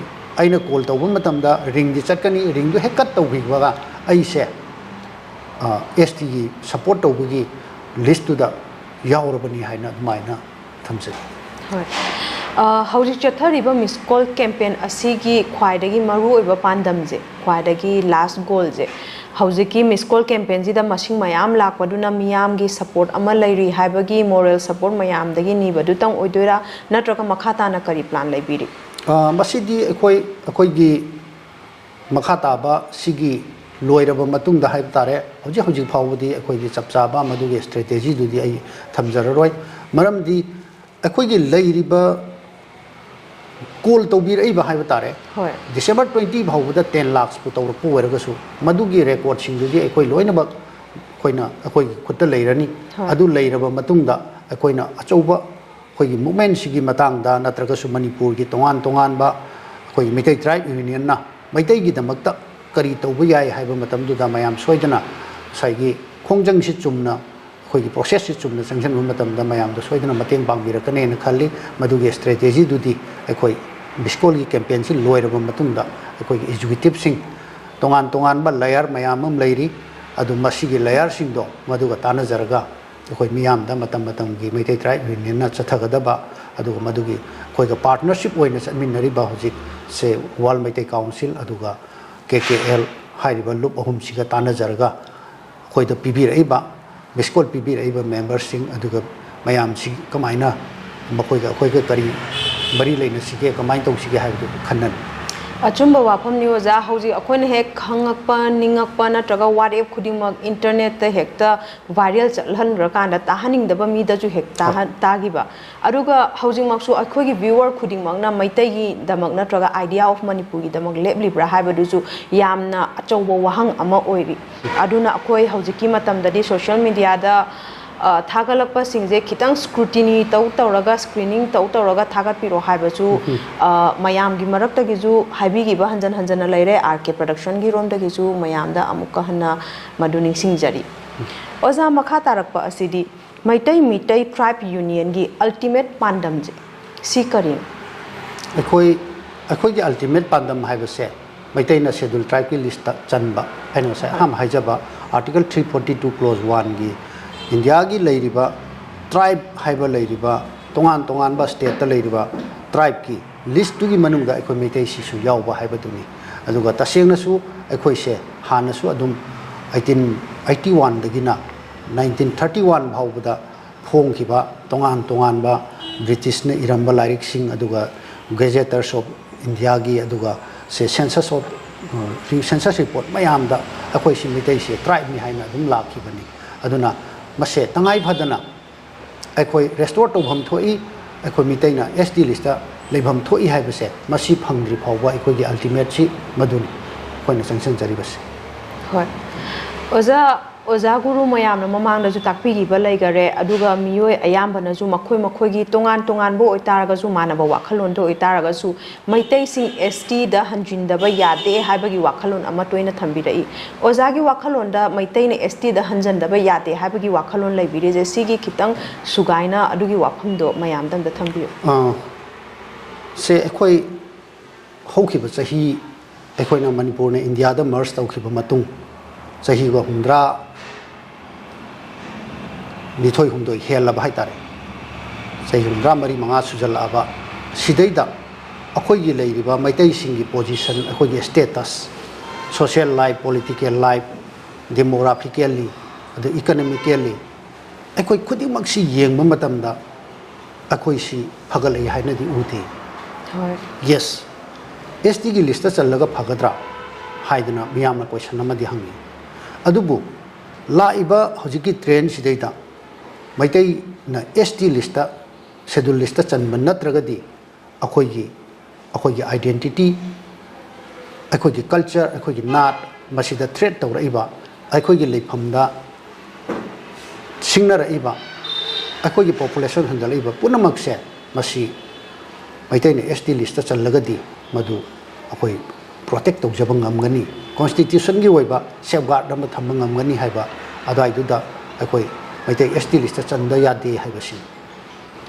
ꯑꯩꯅ ꯀꯣꯜ ꯇꯧꯕ ꯃꯇꯝꯗ ꯔꯤꯡꯗꯤ ꯆꯠꯀꯅꯤ, ꯔꯤꯡꯗꯨ ꯍꯦꯛ ꯀꯠ ꯇꯧꯈꯤꯕꯒ ꯑꯩꯁꯦ ꯑꯦꯁ ꯇꯤꯒꯤ ꯁꯄꯣꯔꯠ ꯇꯧꯕꯒꯤ ꯂꯤꯁꯇꯨꯗ ꯌꯥꯎꯔꯕꯅꯤ ꯍꯥꯏꯅ ꯑꯗꯨꯃꯥꯏꯅ ꯊꯝꯖꯒꯦ꯫ ꯍꯣꯏ꯫ ꯑ, ꯍꯧꯖꯤꯛ ꯆꯠꯊꯔꯤꯕ ꯃꯤꯁ ꯀꯣꯜ ꯀꯦꯝꯄꯦꯟ ꯑꯁꯤꯒꯤ ꯈ꯭ꯋꯥꯏꯗꯒꯤ ꯃꯔꯨꯑꯣꯏꯕ ꯄꯥꯟꯗꯝꯁꯦ, ꯈ꯭ꯋꯥꯏꯗꯒꯤ ꯂꯥꯁ ꯒꯣꯜꯁꯦ, ꯍꯧꯖꯤꯛꯀꯤ ꯃꯤꯁ ꯀꯣꯜ ꯀꯦꯝꯄꯦꯟꯁꯤꯗ ꯃꯁꯤꯡ ꯃꯌꯥꯝ ꯂꯥꯛꯄꯗꯨꯅ ꯃꯤꯌꯥꯝꯒꯤ ꯁꯄꯣꯔꯠ ꯑꯃ ꯂꯩꯔꯤ ꯍꯥꯏꯕꯒꯤ ꯃꯣꯔꯦꯜ ꯁꯄꯣꯔꯠ ꯃꯌꯥꯝꯗꯒꯤ ꯅꯤꯕꯗꯨꯇꯪ ꯑꯣꯏꯗꯣꯏꯔꯥ, ꯅꯠꯇ꯭ꯔꯒ ꯃꯈꯥ ꯇꯥꯅ ꯀꯔꯤ ꯄ꯭ꯂꯥꯟ ꯂꯩꯕꯤꯔꯤ? ꯑ, ꯃꯁꯤꯗꯤ ꯑꯩꯈꯣꯏ, ꯑꯩꯈꯣꯏꯒꯤ ꯃꯈꯥ ꯇꯥꯕ ꯁꯤꯒꯤ ꯂꯣꯏꯔꯕ ꯃꯇꯨꯡꯗ ꯍꯥꯏꯕ ꯇꯥꯔꯦ, ꯍꯧꯖꯤꯛ ꯍꯧꯖꯤꯛ ꯐꯥꯎꯕꯗꯤ ꯑꯩꯈꯣꯏꯒꯤ ꯆꯞ ꯆꯥꯕ ꯃꯗꯨꯒꯤ ꯏꯁꯇ꯭ꯔꯦꯇꯦꯖꯤꯗꯨꯗꯤ ꯑꯩ ꯊꯝꯖꯔꯔꯣꯏ꯫ ꯃꯔꯝꯗꯤ ꯑꯩꯈꯣꯏꯒꯤ ꯂꯩꯔꯤꯕ ꯀꯣꯜ ꯇꯧꯕꯤꯔꯛꯏꯕ ꯍꯥꯏꯕ ꯇꯥꯔꯦ, ꯍꯣꯏ꯫ ꯗꯤꯁꯦꯝꯕꯔ ꯇ꯭ꯋꯦꯟꯇꯤ ꯐꯥꯎꯕꯗ ꯇꯦꯟ ꯂꯥꯛꯁꯄꯨ ꯇꯧꯔꯛꯄ ꯑꯣꯏꯔꯒꯁꯨ, ꯃꯗꯨꯒꯤ ꯔꯦꯀꯣꯔꯠꯁꯤꯡꯗꯨꯗꯤ ꯑꯩꯈꯣꯏ ꯂꯣꯏꯅꯃꯛ ꯑꯩꯈꯣꯏꯅ, ꯑꯩꯈꯣꯏꯒꯤ ꯈꯨꯠꯇ ꯂꯩꯔꯅꯤ꯫ ꯍꯣꯏ꯫ ꯑꯗꯨ ꯂꯩꯔꯕ ꯃꯇꯨꯡꯗ ꯑꯩꯈꯣꯏꯅ ꯑꯆꯧꯕ ꯑꯩꯈꯣꯏꯒꯤ ꯃꯨꯞꯃꯦꯟꯁꯤꯒꯤ ꯃꯇꯥꯡꯗ, ꯅꯠꯇ꯭ꯔꯒꯁꯨ ꯃꯅꯤꯄꯨꯔꯒꯤ ꯇꯣꯉꯥꯟ ꯇꯣꯉꯥꯟꯕ ꯑꯩꯈꯣꯏꯒꯤ ꯃꯩꯇꯩ ꯇ꯭ꯔꯥꯏꯕ ꯌꯨꯅꯤꯌꯟꯅ ꯃꯩꯇꯩꯒꯤꯗꯃꯛꯇ ꯀꯔꯤ ꯇꯧꯕ ꯌꯥꯏ ꯍꯥꯏꯕ ꯃꯇꯝꯗꯨꯗ ꯃꯌꯥꯝ ꯁꯣꯏꯗꯅ ꯉꯁꯥꯏꯒꯤ ꯈꯣꯡꯖꯪꯁꯤ ꯆꯨꯝꯅ, ꯑꯩꯈꯣꯏꯒꯤ ꯄ꯭ꯔꯣꯁꯦꯁꯁꯤ ꯆꯨꯝꯅ ꯆꯪꯁꯤꯟꯕ ꯃꯇꯝꯗ ꯃꯌꯥꯝꯗ ꯁꯣꯏꯗꯅ ꯃꯇꯦꯡ ꯄꯥꯡꯕꯤꯔꯛꯀꯅꯦꯅ ꯈꯜꯂꯤ꯫ ꯃꯗꯨꯒꯤ ꯏꯁꯇ꯭ꯔꯦꯇꯦꯖꯤꯗꯨꯗꯤ ꯑꯩꯈꯣꯏ ꯃꯤꯁ ꯀꯣꯜꯒꯤ ꯀꯦꯝꯄꯦꯟꯁꯤ ꯂꯣꯏꯔꯕ ꯃꯇꯨꯡꯗ ꯑꯩꯈꯣꯏꯒꯤ ꯑꯦꯛꯖꯤꯀ꯭ꯌꯨꯇꯤꯞꯁꯤꯡ, ꯇꯣꯉꯥꯟ ꯇꯣꯉꯥꯟꯕ ꯂꯦꯌꯔ ꯃꯌꯥꯝ ꯑꯃ ꯂꯩꯔꯤ, ꯑꯗꯨ ꯃꯁꯤꯒꯤ ꯂꯦꯌꯔꯁꯤꯡꯗꯣ ꯃꯗꯨꯒ ꯇꯥꯟꯅꯖꯔꯒ ꯑꯩꯈꯣꯏ ꯃꯤꯌꯥꯝꯗ ꯃꯇꯝ ꯃꯇꯝꯒꯤ ꯃꯩꯇꯩ ꯇ꯭ꯔꯥꯏꯕ ꯌꯨꯅꯤꯌꯟꯅ ꯆꯠꯊꯒꯗꯕ, ꯑꯗꯨꯒ ꯃꯗꯨꯒꯤ ꯑꯩꯈꯣꯏꯒ ꯄꯥꯔꯠꯅꯔꯁꯤꯞ ꯑꯣꯏꯅ ꯆꯠꯃꯤꯟꯅꯔꯤꯕ ꯍꯧꯖꯤꯛꯁꯦ ꯋꯥꯔꯜ ꯃꯩꯇꯩ ꯀꯥꯎꯟꯁꯤꯜ ꯑꯗꯨꯒ ꯀꯦ ꯀꯦ ꯑꯦꯜ ꯍꯥꯏꯔꯤꯕ ꯂꯨꯞ ꯑꯍꯨꯝꯁꯤꯒ ꯇꯥꯟꯅꯖꯔꯒ ꯑꯩꯈꯣꯏꯗ ꯄꯤꯕꯤꯔꯛꯏꯕ, ꯃꯤꯁ ꯀꯣꯜ ꯄꯤꯕꯤꯔꯛꯏꯕ ꯃꯦꯝꯕꯔꯁꯤꯡ, ꯑꯗꯨꯒ ꯃꯌꯥꯝꯁꯤ ꯀꯃꯥꯏꯅ ꯃꯈꯣꯏꯒ ꯑꯩꯈꯣꯏꯒ ꯀꯔꯤ ꯃꯔꯤ ꯂꯩꯅꯁꯤꯒꯦ, ꯀꯃꯥꯏꯅ ꯇꯧꯁꯤꯒꯦ ꯍꯥꯏꯕꯗꯨ ꯈꯟꯅꯅꯤ꯫ ꯑꯆꯨꯝꯕ ꯋꯥꯐꯝꯅꯤ ꯑꯣꯖꯥ꯫ ꯍꯧꯖꯤꯛ ꯑꯩꯈꯣꯏꯅ ꯍꯦꯛ ꯈꯪꯉꯛꯄ ꯅꯤꯡꯉꯛꯄ ꯅꯠꯇ꯭ꯔꯒ ꯋꯥꯔꯦꯞ ꯈꯨꯗꯤꯡꯃꯛ ꯏꯟꯇꯔꯅꯦꯠꯇ ꯍꯦꯛꯇ ꯚꯥꯏꯔꯦꯜ ꯆꯠꯍꯟꯈ꯭ꯔꯀꯥꯟꯗ ꯇꯥꯍꯟꯅꯤꯡꯗꯕ ꯃꯤꯗꯁꯨ ꯍꯦꯛ ꯇꯥꯍꯟ-, ꯇꯥꯈꯤꯕ꯫ ꯑꯗꯨꯒ ꯍꯧꯖꯤꯛꯃꯛꯁꯨ ꯑꯩꯈꯣꯏꯒꯤ ꯚ꯭ꯌꯨꯋꯔ ꯈꯨꯗꯤꯡꯃꯛꯅ ꯃꯩꯇꯩꯒꯤꯗꯃꯛ ꯅꯠꯇ꯭ꯔꯒ ꯑꯥꯏꯗꯤꯌꯥ ꯑꯣꯐ ꯃꯅꯤꯄꯨꯔꯒꯤꯗꯃꯛ ꯂꯦꯞꯂꯤꯕ꯭ꯔꯥ ꯍꯥꯏꯕꯗꯨꯁꯨ ꯌꯥꯝꯅ ꯑꯆꯧꯕ ꯋꯥꯍꯪ ꯑꯃ ꯑꯣꯏꯔꯤ꯫ ꯑꯗꯨꯅ ꯑꯩꯈꯣꯏ ꯍꯧꯖꯤꯛꯀꯤ ꯃꯇꯝꯗꯗꯤ ꯁꯣꯁꯤꯌꯦꯜ ꯃꯦꯗꯤꯌꯥꯗ, ꯑ, ꯊꯥꯒꯠꯂꯛꯄꯁꯤꯡꯁꯦ ꯈꯤꯇꯪ ꯁ꯭ꯀ꯭ꯔꯨꯇꯤꯅꯤ ꯇꯧ ꯇꯧꯔꯒ, ꯁ꯭ꯀ꯭ꯔꯤꯅꯤꯡ ꯇꯧ ꯇꯧꯔꯒ ꯊꯥꯒꯠꯄꯤꯔꯣ ꯍꯥꯏꯕꯁꯨ, ꯑ, ꯃꯌꯥꯝꯒꯤ ꯃꯔꯛꯇꯒꯤꯁꯨ ꯍꯥꯏꯕꯤꯈꯤꯕ ꯍꯟꯖꯟ ꯍꯟꯖꯟꯅ ꯂꯩꯔꯦ꯫ ꯑꯥꯔ ꯀꯦ ꯄ꯭ꯔꯗꯛꯁꯟꯒꯤ ꯔꯣꯝꯗꯒꯤꯁꯨ ꯃꯌꯥꯝꯗ ꯑꯃꯨꯛꯀ ꯍꯟꯅ ꯃꯗꯨ ꯅꯤꯡꯁꯤꯡꯖꯔꯤ꯫ ꯑꯣꯖꯥ, ꯃꯈꯥ ꯇꯥꯔꯛꯄ ꯑꯁꯤꯗꯤ ꯃꯩꯇꯩ ꯃꯤꯇꯩ ꯇ꯭ꯔꯥꯏꯕ ꯌꯨꯅꯤꯌꯟꯒꯤ ꯑꯜꯇꯤꯃꯦꯠ ꯄꯥꯟꯗꯝꯁꯦ ꯁꯤ ꯀꯔꯤꯅꯣ? ꯑꯩꯈꯣꯏ ꯑꯩꯈꯣꯏꯒꯤ ꯑꯜꯇꯤꯃꯦꯠ ꯄꯥꯟꯗꯝ ꯍꯥꯏꯕꯁꯦ ꯃꯩꯇꯩꯅ ꯁꯦꯗꯨꯜ ꯇ꯭ꯔꯥꯏꯕꯀꯤ ꯂꯤꯁꯇ ꯆꯟꯕ, ꯑꯩꯅ ꯉꯁꯥꯏ ꯑꯍꯥꯟꯕ ꯍꯥꯏꯖꯕ article three forty two close ꯋꯥꯟꯒꯤ ꯏꯟꯗꯤꯌꯥꯒꯤ ꯂꯩꯔꯤꯕ ꯇ꯭ꯔꯥꯏꯕ ꯍꯥꯏꯕ ꯂꯩꯔꯤꯕ ꯇꯣꯉꯥꯟ ꯇꯣꯉꯥꯟꯕ ꯁ꯭ꯇꯦꯠꯇ ꯂꯩꯔꯤꯕ ꯇ꯭ꯔꯥꯏꯕꯀꯤ ꯂꯤꯁꯇꯨꯒꯤ ꯃꯅꯨꯡꯗ ꯑꯩꯈꯣꯏ ꯃꯩꯇꯩꯁꯤꯁꯨ ꯌꯥꯎꯕ ꯍꯥꯏꯕꯗꯨꯅꯤ꯫ ꯑꯗꯨꯒ ꯇꯁꯦꯡꯅꯁꯨ ꯑꯩꯈꯣꯏꯁꯦ ꯍꯥꯟꯅꯁꯨ ꯑꯗꯨꯝ ꯑꯩꯇꯤꯟ ꯑꯩꯇꯤ ꯋꯥꯟꯗꯒꯤꯅ ꯅꯥꯏꯟꯇꯤꯟ ꯊꯥꯔꯇꯤ ꯋꯥꯟ ꯐꯥꯎꯕꯗ ꯐꯣꯡꯈꯤꯕ ꯇꯣꯉꯥꯟ ꯇꯣꯉꯥꯟꯕ ꯕ꯭ꯔꯤꯇꯤꯁꯅ ꯏꯔꯝꯕ ꯂꯥꯏꯔꯤꯛꯁꯤꯡ, ꯑꯗꯨꯒ ꯒꯦꯖꯦꯇꯔꯁ ꯑꯣꯐ ꯏꯟꯗꯤꯌꯥꯒꯤ, ꯑꯗꯨꯒ ꯁꯦ ꯁꯦꯟꯁꯁ ꯑꯣꯐ ꯁꯦꯟꯁꯁ ꯔꯤꯄꯣꯔꯠ ꯃꯌꯥꯝꯗ ꯑꯩꯈꯣꯏꯁꯤ ꯃꯤꯇꯩꯁꯦ ꯇ꯭ꯔꯥꯏꯕꯅꯤ ꯍꯥꯏꯅ ꯑꯗꯨꯝ ꯂꯥꯛꯈꯤꯕꯅꯤ꯫ ꯑꯗꯨꯅ ꯃꯁꯦ ꯇꯉꯥꯏ ꯐꯗꯅ ꯑꯩꯈꯣꯏ ꯔꯦꯁꯇꯣꯔ ꯇꯧꯐꯝ ꯊꯣꯛꯏ, ꯑꯩꯈꯣꯏ ꯃꯤꯇꯩꯅ ꯑꯦꯁ ꯇꯤ ꯂꯤꯁꯇ ꯂꯩꯐꯝ ꯊꯣꯛꯏ ꯍꯥꯏꯕꯁꯦ ꯃꯁꯤ ꯐꯪꯗ꯭ꯔꯤ ꯐꯥꯎꯕ ꯑꯩꯈꯣꯏꯒꯤ ꯑꯜꯇꯤꯃꯦꯠꯁꯤ ꯃꯗꯨꯅꯤ ꯑꯩꯈꯣꯏꯅ ꯆꯪꯁꯤꯟꯖꯔꯤꯕꯁꯦ꯫ ꯍꯣꯏ ꯑꯣꯖꯥ, ꯑꯣꯖꯥ ꯒꯨꯔꯨ ꯃꯌꯥꯝꯅ ꯃꯃꯥꯡꯗꯁꯨ ꯇꯥꯛꯄꯤꯈꯤꯕ ꯂꯩꯈꯔꯦ, ꯑꯗꯨꯒ ꯃꯤꯑꯣꯏ ꯑꯌꯥꯝꯕꯅꯁꯨ ꯃꯈꯣꯏ ꯃꯈꯣꯏꯒꯤ ꯇꯣꯉꯥꯟ ꯇꯣꯉꯥꯟꯕ ꯑꯣꯏꯇꯥꯔꯒꯁꯨ, ꯃꯥꯟꯅꯕ ꯋꯥꯈꯜꯂꯣꯟꯗ ꯑꯣꯏꯇꯥꯔꯒꯁꯨ, ꯃꯩꯇꯩꯁꯤꯡ ꯑꯦꯁ ꯇꯤꯗ ꯍꯟꯖꯤꯟꯗꯕ ꯌꯥꯗꯦ ꯍꯥꯏꯕꯒꯤ ꯋꯥꯈꯜꯂꯣꯟ ꯑꯃ ꯇꯣꯏꯅ ꯊꯝꯕꯤꯔꯛꯏ꯫ ꯑꯣꯖꯥꯒꯤ ꯋꯥꯈꯜꯂꯣꯟꯗ ꯃꯩꯇꯩꯅ ꯑꯦꯁ ꯇꯤꯗ ꯍꯟꯖꯤꯟꯗꯕ ꯌꯥꯗꯦ ꯍꯥꯏꯕꯒꯤ ꯋꯥꯈꯜꯂꯣꯟ ꯂꯩꯕꯤꯔꯤꯁꯦ, ꯁꯤꯒꯤ ꯈꯤꯇꯪ ꯁꯨꯒꯥꯏꯅ ꯑꯗꯨꯒꯤ ꯋꯥꯐꯝꯗꯣ ꯃꯌꯥꯝꯗ ꯑꯝꯇ ꯊꯝꯕꯤꯌꯨ꯫ ꯑꯥ, ꯁꯦ ꯑꯩꯈꯣꯏ ꯍꯧꯈꯤꯕ ꯆꯍꯤ ꯑꯩꯈꯣꯏꯅ ꯃꯅꯤꯄꯨꯔꯅ ꯏꯟꯗꯤꯌꯥꯗ ꯃꯔꯁ ꯇꯧꯈꯤꯕ ꯃꯇꯨꯡ ꯆꯍꯤꯒ ꯍꯨꯝꯗ꯭ꯔꯥ ꯅꯤꯊꯣꯏ ꯍꯨꯝꯗꯣꯏ ꯍꯦꯜꯂꯕ ꯍꯥꯏꯇꯥꯔꯦ, ꯆꯍꯤ ꯍꯨꯝꯗ꯭ꯔꯥ ꯃꯔꯤ ꯃꯉꯥ ꯁꯨꯖꯜꯂꯛꯑꯕ, ꯁꯤꯗꯩꯗ ꯑꯩꯈꯣꯏꯒꯤ ꯂꯩꯔꯤꯕ ꯃꯩꯇꯩꯁꯤꯡꯒꯤ ꯄꯣꯖꯤꯁꯟ, ꯑꯩꯈꯣꯏꯒꯤ status, social life, political life, demographically, ꯑꯗ ꯏꯀꯅꯣꯃꯤꯀꯦꯜꯂꯤ, ꯑꯩꯈꯣꯏ ꯈꯨꯗꯤꯡꯃꯛꯁꯤ ꯌꯦꯡꯕ ꯃꯇꯝꯗ ꯑꯩꯈꯣꯏꯁꯤ ꯐꯒꯠꯂꯛꯏ ꯍꯥꯏꯅꯗꯤ ꯎꯗꯦ꯫ ꯍꯣꯏ꯫ ꯌꯦꯁ, ꯑꯦꯁ ꯇꯤꯒꯤ ꯂꯤꯁꯇ ꯆꯜꯂꯒ ꯐꯒꯗ꯭ꯔꯥ ꯍꯥꯏꯗꯅ ꯃꯤꯌꯥꯝꯅ ꯀꯣꯏꯁꯟ ꯑꯃꯗꯤ ꯍꯪꯉꯤ꯫ ꯑꯗꯨꯕꯨ ꯂꯥꯛꯏꯕ ꯍꯧꯖꯤꯛꯀꯤ ꯇ꯭ꯔꯦꯟꯁꯤꯗꯩꯗ ꯃꯩꯇꯩꯅ S T list, schedule list ꯆꯟꯕ ꯅꯠꯇ꯭ꯔꯒꯗꯤ ꯑꯩꯈꯣꯏꯒꯤ, ꯑꯩꯈꯣꯏꯒꯤ ꯑꯥꯏꯗꯦꯟꯇꯤꯇꯤ, ꯑꯩꯈꯣꯏꯒꯤ ꯀꯜꯆꯔ, ꯑꯩꯈꯣꯏꯒꯤ ꯅꯥꯠ ꯃꯁꯤꯗ ꯊ꯭ꯔꯦꯠ ꯇꯧꯔꯛꯏꯕ, ꯑꯩꯈꯣꯏꯒꯤ ꯂꯩꯐꯝꯗ ꯁꯤꯡꯅꯔꯛꯏꯕ, ꯑꯩꯈꯣꯏꯒꯤ ꯄꯣꯄꯨꯂꯦꯁꯟ ꯍꯟꯊꯔꯛꯏꯕ ꯄꯨꯝꯅꯃꯛꯁꯦ ꯃꯁꯤ ꯃꯩꯇꯩꯅ ꯑꯦꯁ ꯇꯤ ꯂꯤꯁꯇ ꯆꯜꯂꯒꯗꯤ ꯃꯗꯨ ꯑꯩꯈꯣꯏ ꯄ꯭ꯔꯣꯇꯦꯛ ꯇꯧꯖꯕ ꯉꯝꯒꯅꯤ, ꯀꯣꯟꯁꯇꯤꯇ꯭ꯌꯨꯁꯟꯒꯤ ꯑꯣꯏꯕ ꯁꯦꯐꯒꯥꯔꯗ ꯑꯃ ꯊꯝꯕ ꯉꯝꯒꯅꯤ ꯍꯥꯏꯕ ꯑꯗꯨꯋꯥꯏꯗꯨꯗ ꯑꯩꯈꯣꯏ ꯃꯩꯇꯩ ꯑꯦꯁ ꯇꯤ ꯂꯤꯁꯇ ꯆꯟꯕ ꯌꯥꯗꯦ ꯍꯥꯏꯕꯁꯤꯅꯤ꯫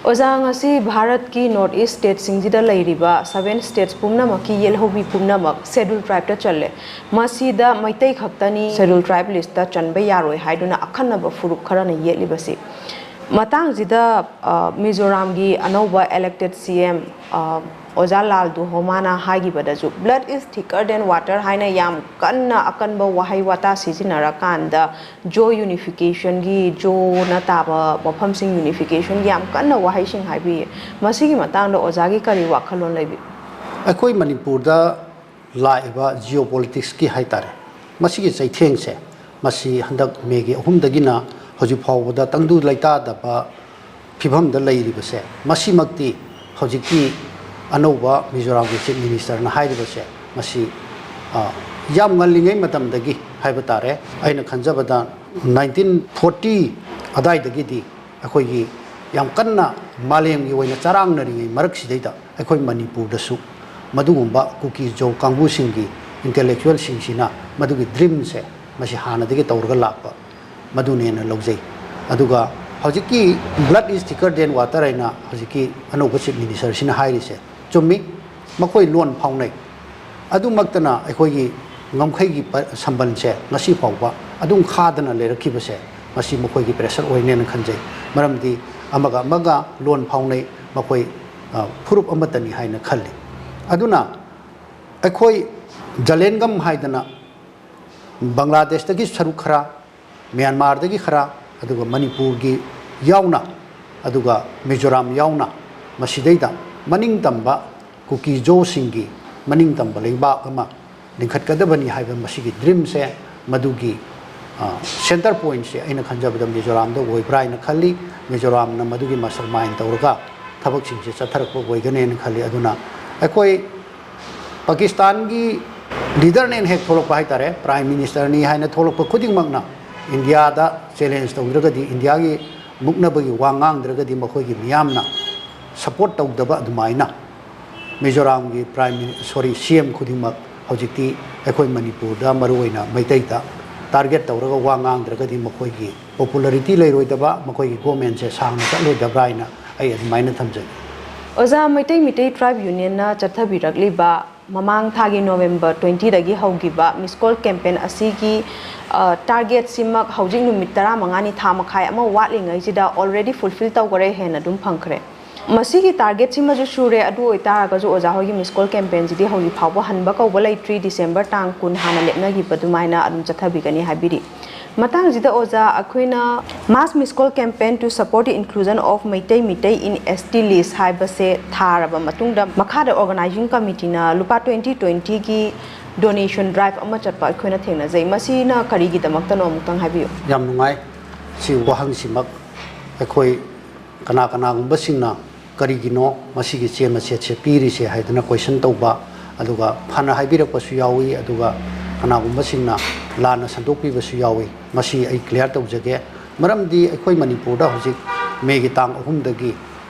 ꯑꯣꯖꯥ, ꯉꯁꯤ ꯚꯥꯔꯠꯀꯤ ꯅꯣꯔꯠ ꯏꯁ ꯁ꯭ꯇꯦꯠꯁꯤꯡꯁꯤꯗ ꯂꯩꯔꯤꯕ ꯁꯚꯦꯟ ꯁ꯭ꯇꯦꯠꯁ ꯄꯨꯝꯅꯃꯛꯀꯤ ꯌꯦꯜꯍꯧꯕꯤ ꯄꯨꯝꯅꯃꯛ ꯁꯦꯗꯨꯜ ꯇ꯭ꯔꯥꯏꯕꯇ ꯆꯜꯂꯦ꯫ ꯃꯁꯤꯗ ꯃꯩꯇꯩ ꯈꯛꯇꯅꯤ ꯁꯦꯗꯨꯜ ꯇ꯭ꯔꯥꯏꯕ ꯂꯤꯁꯇ ꯆꯟꯕ ꯌꯥꯔꯣꯏ ꯍꯥꯏꯗꯨꯅ ꯑꯈꯟꯅꯕ ꯐꯨꯔꯨꯞ ꯈꯔꯅ ꯌꯦꯠꯂꯤꯕꯁꯤ꯫ ꯃꯇꯥꯡꯁꯤꯗ, ꯑ, ꯃꯤꯖꯣꯔꯥꯝꯒꯤ ꯑꯅꯧꯕ ꯏꯂꯦꯛꯇꯦꯗ ꯁꯤ ꯑꯦꯝ, ꯑ, ꯑꯣꯖꯥ ꯂꯥꯜ ꯗꯨꯍꯣꯃꯥꯅ ꯍꯥꯏꯈꯤꯕꯗꯁꯨ, "Blood is thicker than water" ꯍꯥꯏꯅ ꯌꯥꯝ ꯀꯟꯅ ꯑꯀꯟꯕ ꯋꯥꯍꯩ ꯋꯥꯇꯥ ꯁꯤꯖꯤꯟꯅꯔꯀꯥꯟꯗ, ꯖꯣ ꯌꯨꯅꯤꯐꯤꯀꯦꯁꯟꯒꯤ, ꯖꯣꯅ ꯇꯥꯕ ꯃꯐꯝꯁꯤꯡ ꯌꯨꯅꯤꯐꯤꯀꯦꯁꯟꯒꯤ ꯌꯥꯝ ꯀꯟꯅ ꯋꯥꯍꯩꯁꯤꯡ ꯍꯥꯏꯕꯤꯌꯦ꯫ ꯃꯁꯤꯒꯤ ꯃꯇꯥꯡꯗ ꯑꯣꯖꯥꯒꯤ ꯀꯔꯤ ꯋꯥꯈꯜꯂꯣꯟ ꯂꯩꯕꯤ? ꯑꯩꯈꯣꯏ ꯃꯅꯤꯄꯨꯔꯗ ꯂꯥꯛꯏꯕ ꯖꯤꯑꯣꯄꯣꯂꯤꯇꯤꯛꯁꯀꯤ ꯍꯥꯏ ꯇꯥꯔꯦ, ꯃꯁꯤꯒꯤ ꯆꯩꯊꯦꯡꯁꯦ, ꯃꯁꯤ ꯍꯟꯗꯛ ꯃꯦꯒꯤ ꯑꯍꯨꯝꯗꯒꯤꯅ ꯍꯧꯖꯤꯛ ꯐꯥꯎꯕꯗ ꯇꯪꯗꯨ ꯂꯩꯇꯥꯗꯕ ꯐꯤꯕꯝꯗ ꯂꯩꯔꯤꯕꯁꯦ, ꯃꯁꯤꯃꯛꯇꯤ ꯍꯧꯖꯤꯛꯀꯤ ꯑꯅꯧꯕ ꯃꯤꯖꯣꯔꯥꯝꯒꯤ ꯆꯤꯐ ꯃꯤꯅꯤꯁꯇꯔꯅ ꯍꯥꯏꯔꯤꯕꯁꯦ, ꯃꯁꯤ, ꯑ, ꯌꯥꯝ ꯉꯜꯂꯤꯉꯩ ꯃꯇꯝꯗꯒꯤ ꯍꯥꯏꯕ ꯇꯥꯔꯦ, ꯑꯩꯅ ꯈꯟꯖꯕꯗ ꯅꯥꯏꯟꯇꯤꯟ ꯐꯣꯔꯇꯤ ꯑꯗꯥꯏꯗꯒꯤꯗꯤ ꯑꯩꯈꯣꯏꯒꯤ ꯌꯥꯝ ꯀꯟꯅ ꯃꯥꯂꯦꯝꯒꯤ ꯑꯣꯏꯅ ꯆꯔꯥꯡꯅꯔꯤꯉꯩ ꯃꯔꯛꯁꯤꯗꯩꯗ ꯑꯩꯈꯣꯏ ꯃꯅꯤꯄꯨꯔꯗꯁꯨ ꯃꯗꯨꯒꯨꯝꯕ ꯀꯨꯀꯤ ꯖꯣ ꯀꯥꯡꯕꯨꯁꯤꯡꯒꯤ ꯏꯟꯇꯦꯂꯦꯛꯆꯨꯋꯦꯜꯁꯤꯡꯁꯤꯅ ꯃꯗꯨꯒꯤ ꯗ꯭ꯔꯤꯝꯁꯦ ꯃꯁꯤ ꯍꯥꯟꯅꯗꯒꯤ ꯇꯧꯔꯒ ꯂꯥꯛꯄ ꯃꯗꯨꯅꯦꯅ ꯂꯧꯖꯩ꯫ ꯑꯗꯨꯒ ꯍꯧꯖꯤꯛꯀꯤ "Blood is thicker than water" ꯍꯥꯏꯅ ꯍꯧꯖꯤꯛꯀꯤ ꯑꯅꯧꯕ ꯆꯤꯐ ꯃꯤꯅꯤꯁꯇꯔꯁꯤꯅ ꯍꯥꯏꯔꯤꯁꯦ ꯆꯨꯝꯃꯤ, ꯃꯈꯣꯏ ꯂꯣꯟ ꯐꯥꯎꯅꯩ꯫ ꯑꯗꯨꯃꯛꯇꯅ ꯑꯩꯈꯣꯏꯒꯤ ꯉꯝꯈꯩꯒꯤ ꯄ-, ꯁꯝꯕꯟꯁꯦ ꯉꯁꯤ ꯐꯥꯎꯕ ꯑꯗꯨꯝ ꯈꯥꯗꯅ ꯂꯩꯔꯛꯈꯤꯕꯁꯦ, ꯃꯁꯤ ꯃꯈꯣꯏꯒꯤ ꯄ꯭ꯔꯦꯁꯔ ꯑꯣꯏꯅꯦꯅ ꯈꯟꯖꯩ꯫ ꯃꯔꯝꯗꯤ ꯑꯃꯒ ꯑꯃꯒ ꯂꯣꯟ ꯐꯥꯎꯅꯩ, ꯃꯈꯣꯏ, ꯑ, ꯐꯨꯔꯨꯞ ꯑꯃꯠꯇꯅꯤ ꯍꯥꯏꯅ ꯈꯜꯂꯤ꯫ ꯑꯗꯨꯅ ꯑꯩꯈꯣꯏ ꯖꯂꯦꯟꯒꯝ ꯍꯥꯏꯗꯅ ꯕꯪꯒ꯭ꯂꯥꯗꯦꯁꯇꯒꯤ ꯁꯔꯨꯛ ꯈꯔ, ꯃ꯭ꯌꯥꯟꯃꯥꯔꯗꯒꯤ ꯈꯔ, ꯑꯗꯨꯒ ꯃꯅꯤꯄꯨꯔꯒꯤ ꯌꯥꯎꯅ, ꯑꯗꯨꯒ ꯃꯤꯖꯣꯔꯥꯝ ꯌꯥꯎꯅ, ꯃꯁꯤꯗꯩꯗ ꯃꯅꯤꯡ ꯇꯝꯕ ꯀꯨꯀꯤ ꯖꯣꯁꯤꯡꯒꯤ ꯃꯅꯤꯡ ꯇꯝꯕ ꯂꯩꯕꯥꯛ ꯑꯃ ꯂꯤꯡꯈꯠꯀꯗꯕꯅꯤ ꯍꯥꯏꯕ ꯃꯁꯤꯒꯤ ꯗ꯭ꯔꯤꯝꯁꯦ, ꯃꯗꯨꯒꯤ, ꯑ, ꯁꯦꯟꯇꯔ ꯄꯣꯏꯟꯠꯁꯦ ꯑꯩꯅ ꯈꯟꯖꯕꯗ ꯃꯤꯖꯣꯔꯥꯝꯗ ꯑꯣꯏꯕ꯭ꯔꯥ ꯍꯥꯏꯅ ꯈꯜꯂꯤ꯫ ꯃꯤꯖꯣꯔꯥꯝꯅ ꯃꯗꯨꯒꯤ ꯃꯥꯁꯇꯔ ꯃꯥꯏꯟ ꯇꯧꯔꯒ ꯊꯕꯛꯁꯤꯡꯁꯦ ꯆꯠꯊꯔꯛꯄ ꯑꯣꯏꯒꯅꯦꯅ ꯈꯜꯂꯤ꯫ ꯑꯗꯨꯅ ꯑꯩꯈꯣꯏ ꯄꯥꯀꯤꯁꯇꯥꯟꯒꯤ ꯂꯤꯗꯔꯅꯦꯅ ꯍꯦꯛ ꯊꯣꯛꯂꯛꯄ ꯍꯥꯏ ꯇꯥꯔꯦ, ꯄ꯭ꯔꯥꯏꯝ ꯃꯤꯅꯤꯁꯇꯔꯅꯤ ꯍꯥꯏꯅ ꯊꯣꯛꯂꯛꯄ ꯈꯨꯗꯤꯡꯃꯛꯅ ꯏꯟꯗꯤꯌꯥꯗ ꯆꯦꯂꯦꯟꯖ ꯇꯧꯗ꯭ꯔꯒꯗꯤ, ꯏꯟꯗꯤꯌꯥꯒꯤ ꯃꯨꯛꯅꯕꯒꯤ ꯋꯥ ꯉꯥꯡꯗ꯭ꯔꯒꯗꯤ ꯃꯈꯣꯏꯒꯤ ꯃꯤꯌꯥꯝꯅ ꯁꯄꯣꯔꯠ ꯇꯧꯗꯕ ꯑꯗꯨꯃꯥꯏꯅ ꯃꯤꯖꯣꯔꯥꯝꯒꯤ ꯄ꯭ꯔꯥꯏꯝ ꯃꯤꯅꯤ-, ꯁꯣꯔꯤ, ꯁꯤ ꯑꯦꯝ ꯈꯨꯗꯤꯡꯃꯛ ꯍꯧꯖꯤꯛꯇꯤ ꯑꯩꯈꯣꯏ ꯃꯅꯤꯄꯨꯔꯗ, ꯃꯔꯨꯑꯣꯏꯅ ꯃꯩꯇꯩꯗ ꯇꯥꯔꯒꯦꯠ ꯇꯧꯔꯒ ꯋꯥ ꯉꯥꯡꯗ꯭ꯔꯒꯗꯤ ꯃꯈꯣꯏꯒꯤ ꯄꯣꯄꯨꯂꯔꯤꯇꯤ ꯂꯩꯔꯣꯏꯗꯕ, ꯃꯈꯣꯏꯒꯤ ꯒꯣꯃꯦꯟꯁꯦ ꯁꯥꯡꯅ ꯆꯠꯂꯣꯏꯗꯕ꯭ꯔꯥ ꯍꯥꯏꯅ ꯑꯩ ꯑꯗꯨꯃꯥꯏꯅ ꯊꯝꯖꯒꯦ꯫ ꯑꯣꯖꯥ, ꯃꯩꯇꯩ ꯃꯤꯇꯩ ꯇ꯭ꯔꯥꯏꯕ ꯌꯨꯅꯤꯌꯟꯅ ꯆꯠꯊꯕꯤꯔꯛꯂꯤꯕ ꯃꯃꯥꯡ ꯊꯥꯒꯤ ꯅꯣꯕꯦꯝꯕꯔ ꯇ꯭ꯋꯦꯟꯇꯤꯗꯒꯤ ꯍꯧꯈꯤꯕ ꯃꯤꯁ ꯀꯣꯜ ꯀꯦꯝꯄꯦꯟ ꯑꯁꯤꯒꯤ ꯇꯥꯔꯒꯦꯠꯁꯤꯃꯛ ꯍꯧꯖꯤꯛ ꯅꯨꯃꯤꯠ ꯇꯔꯥꯃꯉꯥꯅꯤ, ꯊꯥ ꯃꯈꯥꯏ ꯑꯃ ꯋꯥꯠꯂꯤꯉꯩꯁꯤꯗ already fulfill ꯇꯧꯈꯔꯦ, ꯍꯦꯟꯅ ꯑꯗꯨꯝ ꯐꯪꯈ꯭ꯔꯦ꯫ ꯃꯁꯤꯒꯤ ꯇꯥꯔꯒꯦꯠꯁꯤꯃꯁꯨ ꯁꯨꯔꯦ꯫ ꯑꯗꯨ ꯑꯣꯏꯇꯥꯔꯒꯁꯨ ꯑꯣꯖꯥ ꯍꯣꯏꯒꯤ ꯃꯤꯁ ꯀꯣꯜ ꯀꯦꯝꯄꯦꯟꯁꯤꯗꯤ ꯍꯧꯖꯤꯛ ꯐꯥꯎꯕ ꯍꯟꯕ ꯀꯧꯕ ꯂꯩꯇ꯭ꯔꯤ꯫ ꯗꯤꯁꯦꯝꯕꯔ ꯇꯥꯡ ꯀꯨꯟ ꯍꯥꯟꯅ ꯂꯦꯞꯅꯈꯤꯕ ꯑꯗꯨꯃꯥꯏꯅ ꯑꯗꯨꯝ ꯆꯠꯊꯕꯤꯒꯅꯤ ꯍꯥꯏꯕꯤꯔꯤ꯫ ꯃꯇꯥꯡꯁꯤꯗ ꯑꯣꯖꯥ, ꯑꯩꯈꯣꯏꯅ Mass Miss Call Campaign to Support the Inclusion of Meitei Meitei in S T List ꯍꯥꯏꯕꯁꯦ ꯊꯥꯔꯕ ꯃꯇꯨꯡꯗ, ꯃꯈꯥꯗ ꯑꯣꯔꯒꯅꯥꯏꯖꯤꯡ ꯀꯃꯤꯇꯤꯅ ꯂꯨꯄꯥ ꯇ꯭ꯋꯦꯟꯇꯤ ꯇ꯭ꯋꯦꯟꯇꯤꯒꯤ ꯗꯣꯅꯦꯁꯟ ꯗ꯭ꯔꯥꯏꯚ ꯑꯃ ꯆꯠꯄ ꯑꯩꯈꯣꯏꯅ ꯊꯦꯡꯅꯖꯩ꯫ ꯃꯁꯤꯅ ꯀꯔꯤꯒꯤꯗꯃꯛꯇꯅꯣ, ꯑꯃꯨꯛꯇꯪ ꯍꯥꯏꯕꯤꯌꯨ꯫ ꯌꯥꯝ ꯅꯨꯡꯉꯥꯏ꯫ ꯁꯤ ꯋꯥꯍꯪꯁꯤꯃꯛ ꯑꯩꯈꯣꯏ ꯀꯅꯥ ꯀꯅꯥꯒꯨꯝꯕꯁꯤꯡꯅ ꯀꯔꯤꯒꯤꯅꯣ ꯃꯁꯤꯒꯤ ꯆꯦ ꯃꯆꯦꯠꯁꯦ ꯄꯤꯔꯤꯁꯦ ꯍꯥꯏꯗꯅ ꯀꯣꯏꯁꯟ ꯇꯧꯕ, ꯑꯗꯨꯒ ꯐꯅ ꯍꯥꯏꯕꯤꯔꯛꯄꯁꯨ ꯌꯥꯎꯏ, ꯑꯗꯨꯒ ꯀꯅꯥꯒꯨꯝꯕꯁꯤꯡꯅ ꯂꯥꯟꯅ ꯁꯟꯗꯣꯛꯄꯤꯕꯁꯨ ꯌꯥꯎꯏ꯫ ꯃꯁꯤ ꯑꯩ ꯀ꯭ꯂꯤꯌꯥꯔ ꯇꯧꯖꯒꯦ꯫ ꯃꯔꯝꯗꯤ ꯑꯩꯈꯣꯏ ꯃꯅꯤꯄꯨꯔꯗ ꯍꯧꯖꯤꯛ ꯃꯦꯒꯤ ꯇꯥꯡ ꯑꯍꯨꯝꯗꯒꯤ,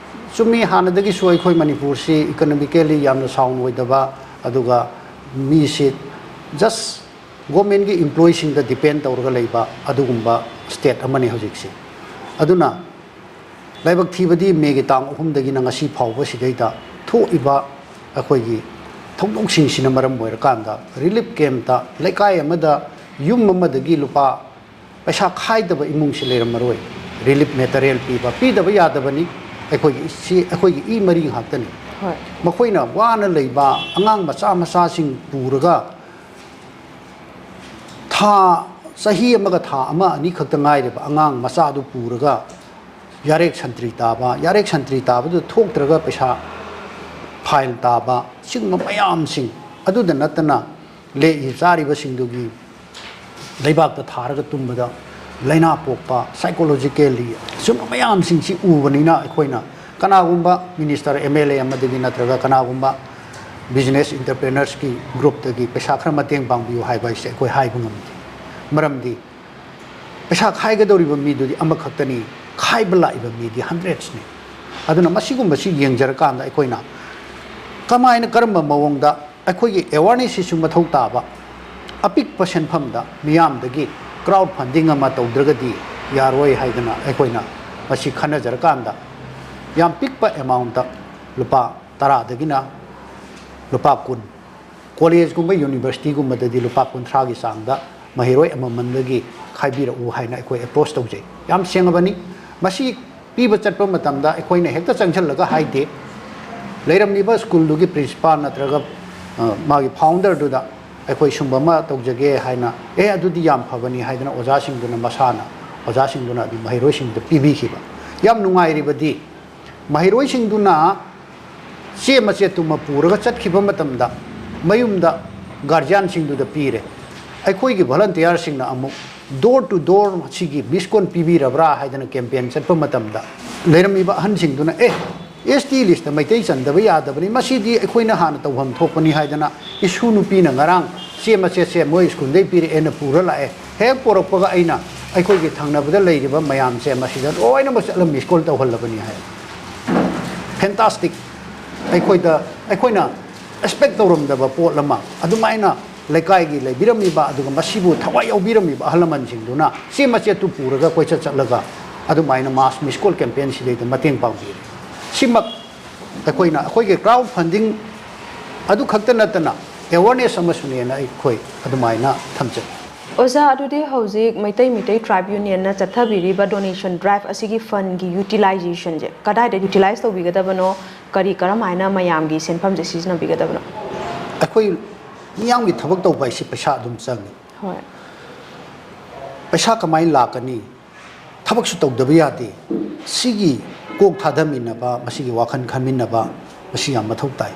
ꯆꯨꯝꯃꯤ, ꯍꯥꯟꯅꯗꯒꯤꯁꯨ ꯑꯩꯈꯣꯏ ꯃꯅꯤꯄꯨꯔꯁꯤ ꯏꯀꯅꯣꯃꯤꯀꯦꯜꯂꯤ ꯌꯥꯝꯅ ꯁꯥꯎꯟ ꯑꯣꯏꯗꯕ, ꯑꯗꯨꯒ ꯃꯤꯁꯤ ꯖꯁ ꯒꯣꯔꯃꯦꯟꯒꯤ ꯏꯝꯄ꯭ꯂꯣꯌꯤꯁꯤꯡꯗ ꯗꯤꯄꯦꯟ ꯇꯧꯔꯒ ꯂꯩꯕ ꯑꯗꯨꯒꯨꯝꯕ ꯁ꯭ꯇꯦꯠ ꯑꯃꯅꯤ ꯍꯧꯖꯤꯛꯁꯤ꯫ ꯑꯗꯨꯅ ꯂꯥꯏꯕꯛ ꯊꯤꯕꯗꯤ ꯃꯦꯒꯤ ꯇꯥꯡ ꯑꯍꯨꯝꯗꯒꯤꯅ ꯉꯁꯤ ꯐꯥꯎꯕ ꯁꯤꯗꯩꯗ ꯊꯣꯛꯏꯕ ꯑꯩꯈꯣꯏꯒꯤ ꯊꯧꯗꯣꯛꯁꯤꯡꯁꯤꯅ ꯃꯔꯝ ꯑꯣꯏꯔꯀꯥꯟꯗ ꯔꯤꯂꯤꯐ ꯀꯦꯝꯞꯇ ꯂꯩꯀꯥꯏ ꯑꯃꯗ ꯌꯨꯝ ꯑꯃꯗꯒꯤ ꯂꯨꯄꯥ ꯄꯩꯁꯥ ꯈꯥꯏꯗꯕ ꯏꯃꯨꯡꯁꯤ ꯂꯩꯔꯝꯃꯔꯣꯏ꯫ ꯔꯤꯂꯤꯐ ꯃꯦꯇꯔꯤꯌꯦꯜ ꯄꯤꯕ, ꯄꯤꯗꯕ ꯌꯥꯗꯕꯅꯤ꯫ ꯑꯩꯈꯣꯏꯒꯤ ꯏꯆꯦ, ꯑꯩꯈꯣꯏꯒꯤ ꯏ ꯃꯔꯤ ꯉꯥꯛꯇꯅꯤ꯫ ꯍꯣꯏ꯫ ꯃꯈꯣꯏꯅ ꯋꯥꯅ ꯂꯩꯕ ꯑꯉꯥꯡ ꯃꯆꯥ ꯃꯆꯥꯁꯤꯡ ꯄꯨꯔꯒ, ꯊꯥ, ꯆꯍꯤ ꯑꯃꯒ ꯊꯥ ꯑꯃ ꯑꯅꯤ ꯈꯛꯇ ꯉꯥꯏꯔꯤꯕ ꯑꯉꯥꯡ ꯃꯆꯥꯗꯨ ꯄꯨꯔꯒ ꯌꯥꯔꯦꯛ ꯁꯟꯇ꯭ꯔꯤ ꯇꯥꯕ, ꯌꯥꯔꯦꯛ ꯁꯟꯇ꯭ꯔꯤ ꯇꯥꯕꯗꯨ ꯊꯣꯛꯇ꯭ꯔꯒ ꯄꯩꯁꯥ ꯐꯥꯏꯟ ꯇꯥꯕ, ꯁꯤꯒꯨꯝꯕ ꯃꯌꯥꯝꯁꯤꯡ ꯑꯗꯨꯗ ꯅꯠꯇꯅ ꯂꯦꯛꯏ ꯆꯥꯔꯤꯕꯁꯤꯡꯗꯨꯒꯤ ꯂꯩꯕꯥꯛꯇ ꯊꯥꯔꯒ ꯇꯨꯝꯕꯗ ꯂꯥꯏꯅꯥ ꯄꯣꯛꯄ, ꯁꯥꯏꯀꯣꯂꯣꯖꯤꯀꯦꯜꯂꯤ ꯁꯨꯝꯕ ꯃꯌꯥꯝꯁꯤꯡꯁꯤ ꯎꯕꯅꯤꯅ, ꯑꯩꯈꯣꯏꯅ ꯀꯅꯥꯒꯨꯝꯕ ꯃꯤꯅꯤꯁꯇꯔ, ꯑꯦꯝ ꯑꯦꯜ ꯑꯦ ꯑꯃꯗꯒꯤ ꯅꯠꯇ꯭ꯔꯒ ꯀꯅꯥꯒꯨꯝꯕ ꯕꯤꯖꯤꯅꯦꯁ ꯏꯟꯇꯔꯄ꯭ꯔꯦꯅꯔꯁꯀꯤ ꯒ꯭ꯔꯨꯞꯇꯒꯤ ꯄꯩꯁꯥ ꯈꯔ ꯃꯇꯦꯡ ꯄꯥꯡꯕꯤꯌꯨ ꯍꯥꯏꯕ ꯍꯥꯏꯁꯦ ꯑꯩꯈꯣꯏ ꯍꯥꯏꯕ ꯉꯝꯗꯦ꯫ ꯃꯔꯝꯗꯤ ꯄꯩꯁꯥ ꯈꯥꯏꯒꯗꯧꯔꯤꯕ ꯃꯤꯗꯨꯗꯤ ꯑꯃꯈꯛꯇꯅꯤ, ꯈꯥꯏꯕ ꯂꯥꯛꯏꯕ ꯃꯤꯗꯤ ꯍꯟꯗ꯭ꯔꯦꯠꯁꯅꯤ꯫ ꯑꯗꯨꯅ ꯃꯁꯤꯒꯨꯝꯕꯁꯤ ꯌꯦꯡꯖꯔꯀꯥꯟꯗ ꯑꯩꯈꯣꯏꯅ ꯀꯃꯥꯏꯅ, ꯀꯔꯝꯕ ꯃꯑꯣꯡꯗ ꯑꯩꯈꯣꯏꯒꯤ ꯑꯦꯋꯥꯔꯅꯦꯁꯁꯤꯁꯨ ꯃꯊꯧ ꯇꯥꯕ, ꯑꯄꯤꯛꯄ ꯁꯦꯟꯐꯝꯗ ꯃꯤꯌꯥꯝꯗꯒꯤ crowd funding ꯑꯃ ꯇꯧꯗ꯭ꯔꯒꯗꯤ ꯌꯥꯔꯣꯏ ꯍꯥꯏꯗꯅ ꯑꯩꯈꯣꯏꯅ ꯃꯁꯤ ꯈꯟꯅꯖꯔꯀꯥꯟꯗ, ꯌꯥꯝ ꯄꯤꯛꯄ amount, ꯂꯨꯄꯥ ꯇꯔꯥꯗꯒꯤꯅ ꯂꯨꯄꯥ ꯀꯨꯟ, ꯀꯣꯂꯦꯖꯒꯨꯝꯕ ꯌꯨꯅꯤꯚꯔꯁꯤꯇꯤꯒꯨꯝꯕꯗꯗꯤ ꯂꯨꯄꯥ ꯀꯨꯟꯊ꯭ꯔꯥꯒꯤ ꯆꯥꯡꯗ ꯃꯍꯩꯔꯣꯏ ꯑꯃꯃꯝꯗꯒꯤ ꯈꯥꯏꯕꯤꯔꯛꯎ ꯍꯥꯏꯅ ꯑꯩꯈꯣꯏ approach ꯇꯧꯖꯩ꯫ ꯌꯥꯝ ꯁꯦꯡꯉꯕꯅꯤ꯫ ꯃꯁꯤ ꯄꯤꯕ ꯆꯠꯄ ꯃꯇꯝꯗ ꯑꯩꯈꯣꯏꯅ ꯍꯦꯛꯇ ꯆꯪꯁꯤꯜꯂꯒ ꯍꯥꯏꯗꯦ꯫ ꯂꯩꯔꯝꯂꯤꯕ ꯁ꯭ꯀꯨꯜꯗꯨꯒꯤ principal ꯅꯠꯇ꯭ꯔꯒ, ꯑ, ꯃꯥꯒꯤ founderꯗꯨꯗ ꯑꯩꯈꯣꯏ ꯁꯨꯝꯕ ꯑꯃ ꯇꯧꯖꯒꯦ ꯍꯥꯏꯅ, "ꯑꯦ, ꯑꯗꯨꯗꯤ ꯌꯥꯝ ꯐꯕꯅꯤ" ꯍꯥꯏꯗꯅ ꯑꯣꯖꯥꯁꯤꯡꯗꯨꯅ ꯃꯁꯥꯅ, ꯑꯣꯖꯥꯁꯤꯡꯗꯨꯅ ꯑꯗꯨꯝ ꯃꯍꯩꯔꯣꯏꯁꯤꯡꯗꯨꯗ ꯄꯤꯕꯤꯈꯤꯕ꯫ ꯌꯥꯝ ꯅꯨꯡꯉꯥꯏꯔꯤꯕꯗꯤ, ꯃꯍꯩꯔꯣꯏꯁꯤꯡꯗꯨꯅ ꯆꯦ ꯃꯆꯦꯠꯇꯨꯃ ꯄꯨꯔꯒ ꯆꯠꯈꯤꯕ ꯃꯇꯝꯗ ꯃꯌꯨꯝꯗ guardianꯁꯤꯡꯗꯨꯗ ꯄꯤꯔꯦ꯫ ꯑꯩꯈꯣꯏꯒꯤ volunteerꯁꯤꯡꯅ ꯑꯃꯨꯛ door to door ꯁꯤꯒꯤ miss call ꯄꯤꯕꯤꯔꯕ꯭ꯔꯥ ꯍꯥꯏꯗꯅ campaign ꯆꯠꯄ ꯃꯇꯝꯗ ꯂꯩꯔꯝꯃꯤꯕ ꯑꯍꯟꯁꯤꯡꯗꯨꯅ, "ꯑꯦ, ST listꯇ ꯃꯩꯇꯩ ꯆꯟꯗꯕ ꯌꯥꯗꯕꯅꯤ, ꯃꯁꯤꯗꯤ ꯑꯩꯈꯣꯏꯅ ꯍꯥꯟꯅ ꯇꯧꯐꯝ ꯊꯣꯛꯄꯅꯤ" ꯍꯥꯏꯗꯅ ꯏꯁꯨ ꯅꯨꯄꯤꯅ ꯉꯔꯥꯡ ꯆꯦ ꯃꯆꯦꯠꯁꯦ ꯃꯣꯏ ꯁ꯭ꯀꯨꯜꯗꯩ ꯄꯤꯔꯛꯑꯦꯅ ꯄꯨꯔ ꯂꯥꯛꯑꯦ꯫ ꯍꯦꯛ ꯄꯨꯔꯛꯄꯒ ꯑꯩꯅ ꯑꯩꯈꯣꯏꯒꯤ ꯊꯪꯅꯕꯗ ꯂꯩꯔꯤꯕ ꯃꯌꯥꯝꯁꯦ ꯃꯁꯤꯗ ꯂꯣꯏꯅꯃꯛ ꯆꯠꯂ miss call ꯇꯧꯍꯜꯂꯕꯅꯤ ꯍꯥꯏ꯫ Fantastic꯫ ꯑꯩꯈꯣꯏꯗ, ꯑꯩꯈꯣꯏꯅ expect ꯇꯧꯔꯝꯗꯕ ꯄꯣꯠ ꯑꯃ ꯑꯗꯨꯃꯥꯏꯅ ꯂꯩꯀꯥꯏꯒꯤ ꯂꯩꯕꯤꯔꯝꯃꯤꯕ, ꯑꯗꯨꯒ ꯃꯁꯤꯕꯨ ꯊꯋꯥꯏ ꯌꯥꯎꯕꯤꯔꯝꯃꯤꯕ ꯑꯍꯜ ꯂꯃꯟꯁꯤꯡꯗꯨꯅ ꯆꯦ ꯃꯆꯦꯠꯇꯨ ꯄꯨꯔꯒ ꯀꯣꯏꯆꯠ ꯆꯠꯂꯒ ꯑꯗꯨꯃꯥꯏꯅ mass miss call campaign ꯁꯤꯗꯩꯗ ꯃꯇꯦꯡ ꯄꯥꯡꯕꯤꯔꯦ꯫ ꯁꯤꯃꯛ ꯑꯩꯈꯣꯏꯅ, ꯑꯩꯈꯣꯏꯒꯤ crowd funding ꯑꯗꯨ ꯈꯛꯇ ꯅꯠꯇꯅ awareness ꯑꯃꯁꯨꯅꯦꯅ ꯑꯩꯈꯣꯏ ꯑꯗꯨꯃꯥꯏꯅ ꯊꯝꯖꯩ꯫ ꯑꯣꯖꯥ, ꯑꯗꯨꯗꯤ ꯍꯧꯖꯤꯛ Meitei Meitei Tribe Unionꯅ ꯆꯠꯊꯕꯤꯔꯤꯕ donation drive ꯑꯁꯤꯒꯤ fundꯀꯤ utilizationꯁꯦ ꯀꯗꯥꯏꯗ utilize ꯇꯧꯕꯤꯒꯗꯕꯅꯣ? ꯀꯔꯤ, ꯀꯔꯝ ꯍꯥꯏꯅ ꯃꯌꯥꯝꯒꯤ ꯁꯦꯟꯐꯝꯁꯦ ꯁꯤꯖꯤꯟꯅꯕꯤꯒꯗꯕꯅꯣ? ꯑꯩꯈꯣꯏ ꯃꯤꯌꯥꯝꯒꯤ ꯊꯕꯛ ꯇꯧꯕ ꯍꯥꯏꯁꯤ ꯄꯩꯁꯥ ꯑꯗꯨꯝ ꯆꯪꯉꯤ꯫ ꯍꯣꯏ꯫ ꯄꯩꯁꯥ ꯀꯃꯥꯏꯅ ꯂꯥꯛꯀꯅꯤ? ꯊꯕꯛꯁꯨ ꯇꯧꯗꯕ ꯌꯥꯗꯦ꯫ ꯁꯤꯒꯤ ꯀꯣꯛ ꯊꯥꯗꯃꯤꯟꯅꯕ, ꯃꯁꯤꯒꯤ ꯋꯥꯈꯜ ꯈꯟꯃꯤꯟꯅꯕ, ꯃꯁꯤ ꯌꯥꯝ ꯃꯊꯧ ꯇꯥꯏ꯫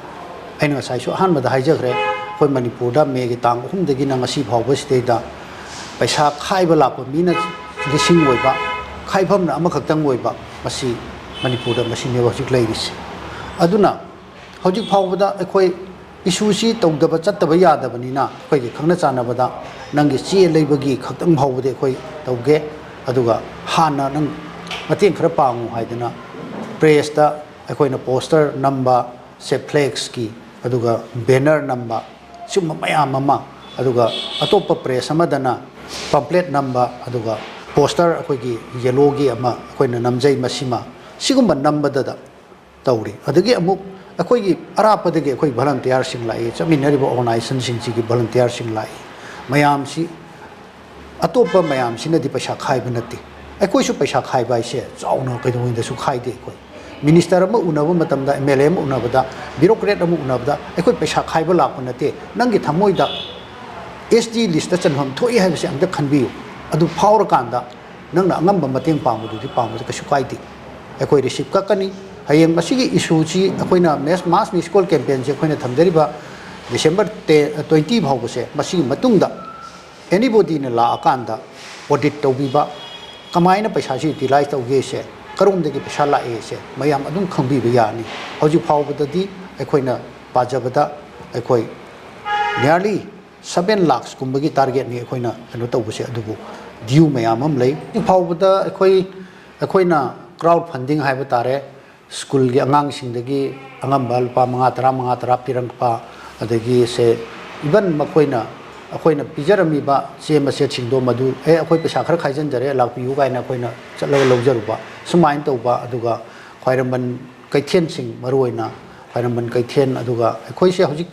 ꯑꯩꯅ ꯉꯁꯥꯏꯁꯨ ꯑꯍꯥꯟꯕꯗ ꯍꯥꯏꯖꯈ꯭ꯔꯦ, ꯑꯩꯈꯣꯏ ꯃꯅꯤꯄꯨꯔꯗ ꯃꯦꯒꯤ ꯇꯥꯡ ꯑꯍꯨꯝꯗꯒꯤꯅ ꯉꯁꯤ ꯐꯥꯎꯕꯁꯤꯗꯩꯗ ꯄꯩꯁꯥ ꯈꯥꯏꯕ ꯂꯥꯛꯄ ꯃꯤꯅ ꯂꯤꯁꯤꯡ ꯑꯣꯏꯕ, ꯈꯥꯏꯐꯝꯅ ꯑꯃꯈꯛꯇꯪ ꯑꯣꯏꯕ, ꯃꯁꯤ ꯃꯅꯤꯄꯨꯔꯗ ꯃꯁꯤꯅꯦꯕ ꯍꯧꯖꯤꯛ ꯂꯩꯔꯤꯁꯦ꯫ ꯑꯗꯨꯅ ꯍꯧꯖꯤꯛ ꯐꯥꯎꯕꯗ ꯑꯩꯈꯣꯏ ꯏꯁꯨꯁꯤ ꯇꯧꯗꯕ, ꯆꯠꯇꯕ ꯌꯥꯗꯕꯅꯤꯅ, ꯑꯩꯈꯣꯏꯒꯤ ꯈꯪꯅ ꯆꯥꯟꯅꯕꯗ ꯅꯪꯒꯤ ꯆꯦ ꯂꯩꯕꯒꯤ ꯈꯛꯇꯪ ꯐꯥꯎꯕꯗꯤ ꯑꯩꯈꯣꯏ ꯇꯧꯒꯦ꯫ ꯑꯗꯨꯒ ꯍꯥꯟꯅ ꯅꯪ ꯃꯇꯦꯡ ꯈꯔ ꯄꯥꯡꯉꯨ ꯍꯥꯏꯗꯅ pressꯇ ꯑꯩꯈꯣꯏꯅ poster ꯅꯝꯕ, ꯁꯦ flexꯀꯤ, ꯑꯗꯨꯒ banner ꯅꯝꯕ, ꯁꯤꯒꯨꯝꯕ ꯃꯌꯥꯝ ꯑꯃ ꯑꯗꯨꯒ ꯑꯇꯣꯞꯄ ꯄ꯭ꯔꯦꯁ ꯑꯃꯗꯅ ꯄꯝꯄ꯭ꯂꯦꯠ ꯅꯝꯕ, ꯑꯗꯨꯒ ꯄꯣꯁꯇꯔ ꯑꯩꯈꯣꯏꯒꯤ ꯌꯦꯂꯣꯒꯤ ꯑꯃ ꯑꯩꯈꯣꯏꯅ ꯅꯝꯖꯩ, ꯃꯁꯤꯃ ꯁꯤꯒꯨꯝꯕ ꯅꯝꯕꯗꯗ ꯇꯧꯔꯤ꯫ ꯑꯗꯒꯤ ꯑꯃꯨꯛ ꯑꯩꯈꯣꯏꯒꯤ ꯑꯔꯥꯞꯄꯗꯒꯤ ꯑꯩꯈꯣꯏ ꯚꯣꯂꯟꯇꯤꯌꯥꯔꯁꯤꯡ ꯂꯥꯛꯏ, ꯆꯠꯃꯤꯟꯅꯔꯤꯕ ꯑꯣꯔꯒꯅꯥꯏꯖꯦꯁꯟꯁꯤꯡꯁꯤꯒꯤ ꯚꯣꯂꯟꯇꯤꯌꯥꯔꯁꯤꯡ ꯂꯥꯛꯏ꯫ ꯃꯌꯥꯝꯁꯤ, ꯑꯇꯣꯞꯄ ꯃꯌꯥꯝꯁꯤꯅꯗꯤ ꯄꯩꯁꯥ ꯈꯥꯏꯕ ꯅꯠꯇꯦ, ꯑꯩꯈꯣꯏꯁꯨ ꯄꯩꯁꯥ ꯈꯥꯏꯕ ꯍꯥꯏꯁꯦ ꯆꯥꯎꯅ ꯀꯩꯗꯧꯉꯩꯗꯁꯨ ꯈꯥꯏꯗꯦ꯫ ꯑꯩꯈꯣꯏ ꯃꯤꯅꯤꯁꯇꯔ ꯑꯃ ꯎꯅꯕ ꯃꯇꯝꯗ, ꯑꯦꯝ ꯑꯦꯜ ꯑꯦ ꯑꯃ ꯎꯅꯕꯗ, ꯕ꯭ꯌꯨꯔꯣꯀ꯭ꯔꯦꯠ ꯑꯃ ꯎꯅꯕꯗ ꯑꯩꯈꯣꯏ ꯄꯩꯁꯥ ꯈꯥꯏꯕ ꯂꯥꯛꯄ ꯅꯠꯇꯦ꯫ ꯅꯪꯒꯤ ꯊꯃꯣꯏꯗ ꯑꯦꯁ ꯇꯤ ꯂꯤꯁꯇ ꯆꯟꯐꯝ ꯊꯣꯛꯏ ꯍꯥꯏꯕꯁꯦ ꯑꯝꯇ ꯈꯟꯕꯤꯌꯨ꯫ ꯑꯗꯨ ꯐꯥꯎꯔꯀꯥꯟꯗ ꯅꯪꯅ ꯑꯉꯝꯕ ꯃꯇꯦꯡ ꯄꯥꯡꯕꯗꯨꯗꯤ ꯄꯥꯡꯕꯗ ꯀꯩꯁꯨ ꯀꯥꯏꯗꯦ꯫ ꯑꯩꯈꯣꯏ ꯔꯤꯁꯤꯞ ꯀꯛꯀꯅꯤ꯫ ꯍꯌꯦꯡ ꯃꯁꯤꯒꯤ ꯏꯁꯨꯁꯤ ꯑꯩꯈꯣꯏꯅ ꯃꯦꯁ, ꯃꯥꯁ ꯃꯤꯁ ꯀꯣꯜ ꯀꯦꯝꯄꯦꯟꯁꯦ ꯑꯩꯈꯣꯏꯅ ꯊꯝꯖꯔꯤꯕ ꯗꯤꯁꯦꯝꯕꯔ ꯇꯦ-, ꯇ꯭ꯋꯦꯟꯇꯤ ꯐꯥꯎꯕꯁꯦ, ꯃꯁꯤꯒꯤ ꯃꯇꯨꯡꯗ ꯑꯦꯅꯤꯕꯣꯗꯤꯅ ꯂꯥꯛꯑꯀꯥꯟꯗ ꯑꯣꯗꯤꯠ ꯇꯧꯕꯤꯕ, ꯀꯃꯥꯏꯅ ꯄꯩꯁꯥꯁꯤ ꯌꯨꯇꯤꯂꯥꯏꯁ ꯇꯧꯒꯦꯁꯦ, ꯀꯔꯣꯝꯗꯒꯤ ꯄꯩꯁꯥ ꯂꯥꯛꯑꯦꯁꯦ ꯃꯌꯥꯝ ꯑꯗꯨꯝ ꯈꯪꯕꯤꯕ ꯌꯥꯅꯤ꯫ ꯍꯧꯖꯤꯛ ꯐꯥꯎꯕꯗꯗꯤ ꯑꯩꯈꯣꯏꯅ ꯄꯥꯖꯕꯗ ꯑꯩꯈꯣꯏ nearly seven lakhs ꯀꯨꯝꯕꯒꯤ ꯇꯥꯔꯒꯦꯠꯅꯤ ꯑꯩꯈꯣꯏꯅ ꯀꯩꯅꯣ ꯇꯧꯕꯁꯦ, ꯑꯗꯨꯕꯨ ꯗ꯭ꯌꯨ ꯃꯌꯥꯝ ꯑꯃ ꯂꯩ꯫ ꯍꯧꯖꯤꯛ ꯐꯥꯎꯕꯗ ꯑꯩꯈꯣꯏ, ꯑꯩꯈꯣꯏꯅ ꯀ꯭ꯔꯥꯎꯗ ꯐꯟꯗꯤꯡ ꯍꯥꯏꯕ ꯇꯥꯔꯦ, ꯁ꯭ꯀꯨꯜꯒꯤ ꯑꯉꯥꯡꯁꯤꯡꯗꯒꯤ ꯑꯉꯝꯕ ꯂꯨꯄꯥ ꯃꯉꯥ, ꯇꯔꯥ, ꯃꯉꯥ, ꯇꯔꯥ ꯄꯤꯔꯛꯄ, ꯑꯗꯒꯤ ꯁꯦ, ꯏꯚꯟ ꯃꯈꯣꯏꯅ, ꯑꯩꯈꯣꯏꯅ ꯄꯤꯖꯔꯝꯃꯤꯕ ꯆꯦ ꯃꯆꯦꯠꯁꯤꯡꯗꯣ ꯃꯗꯨ, "ꯑꯦ, ꯑꯩꯈꯣꯏ ꯄꯩꯁꯥ ꯈꯔ ꯈꯥꯏꯖꯤꯟꯖꯔꯦ, ꯂꯥꯛꯄꯤꯌꯨ" ꯀꯥꯏꯅ ꯑꯩꯈꯣꯏꯅ ꯆꯠꯂꯒ ꯂꯧꯖꯔꯨꯕ, ꯁꯨꯃꯥꯏꯅ ꯇꯧꯕ꯫ ꯑꯗꯨꯒ ꯈ꯭ꯋꯥꯏꯔꯝꯕꯟ ꯀꯩꯊꯦꯜꯁꯤꯡ, ꯃꯔꯨꯑꯣꯏꯅ ꯈ꯭ꯋꯥꯏꯔꯝꯕꯟ ꯀꯩꯊꯦꯜ, ꯑꯗꯨꯒ ꯑꯩꯈꯣꯏꯁꯦ ꯍꯧꯖꯤꯛ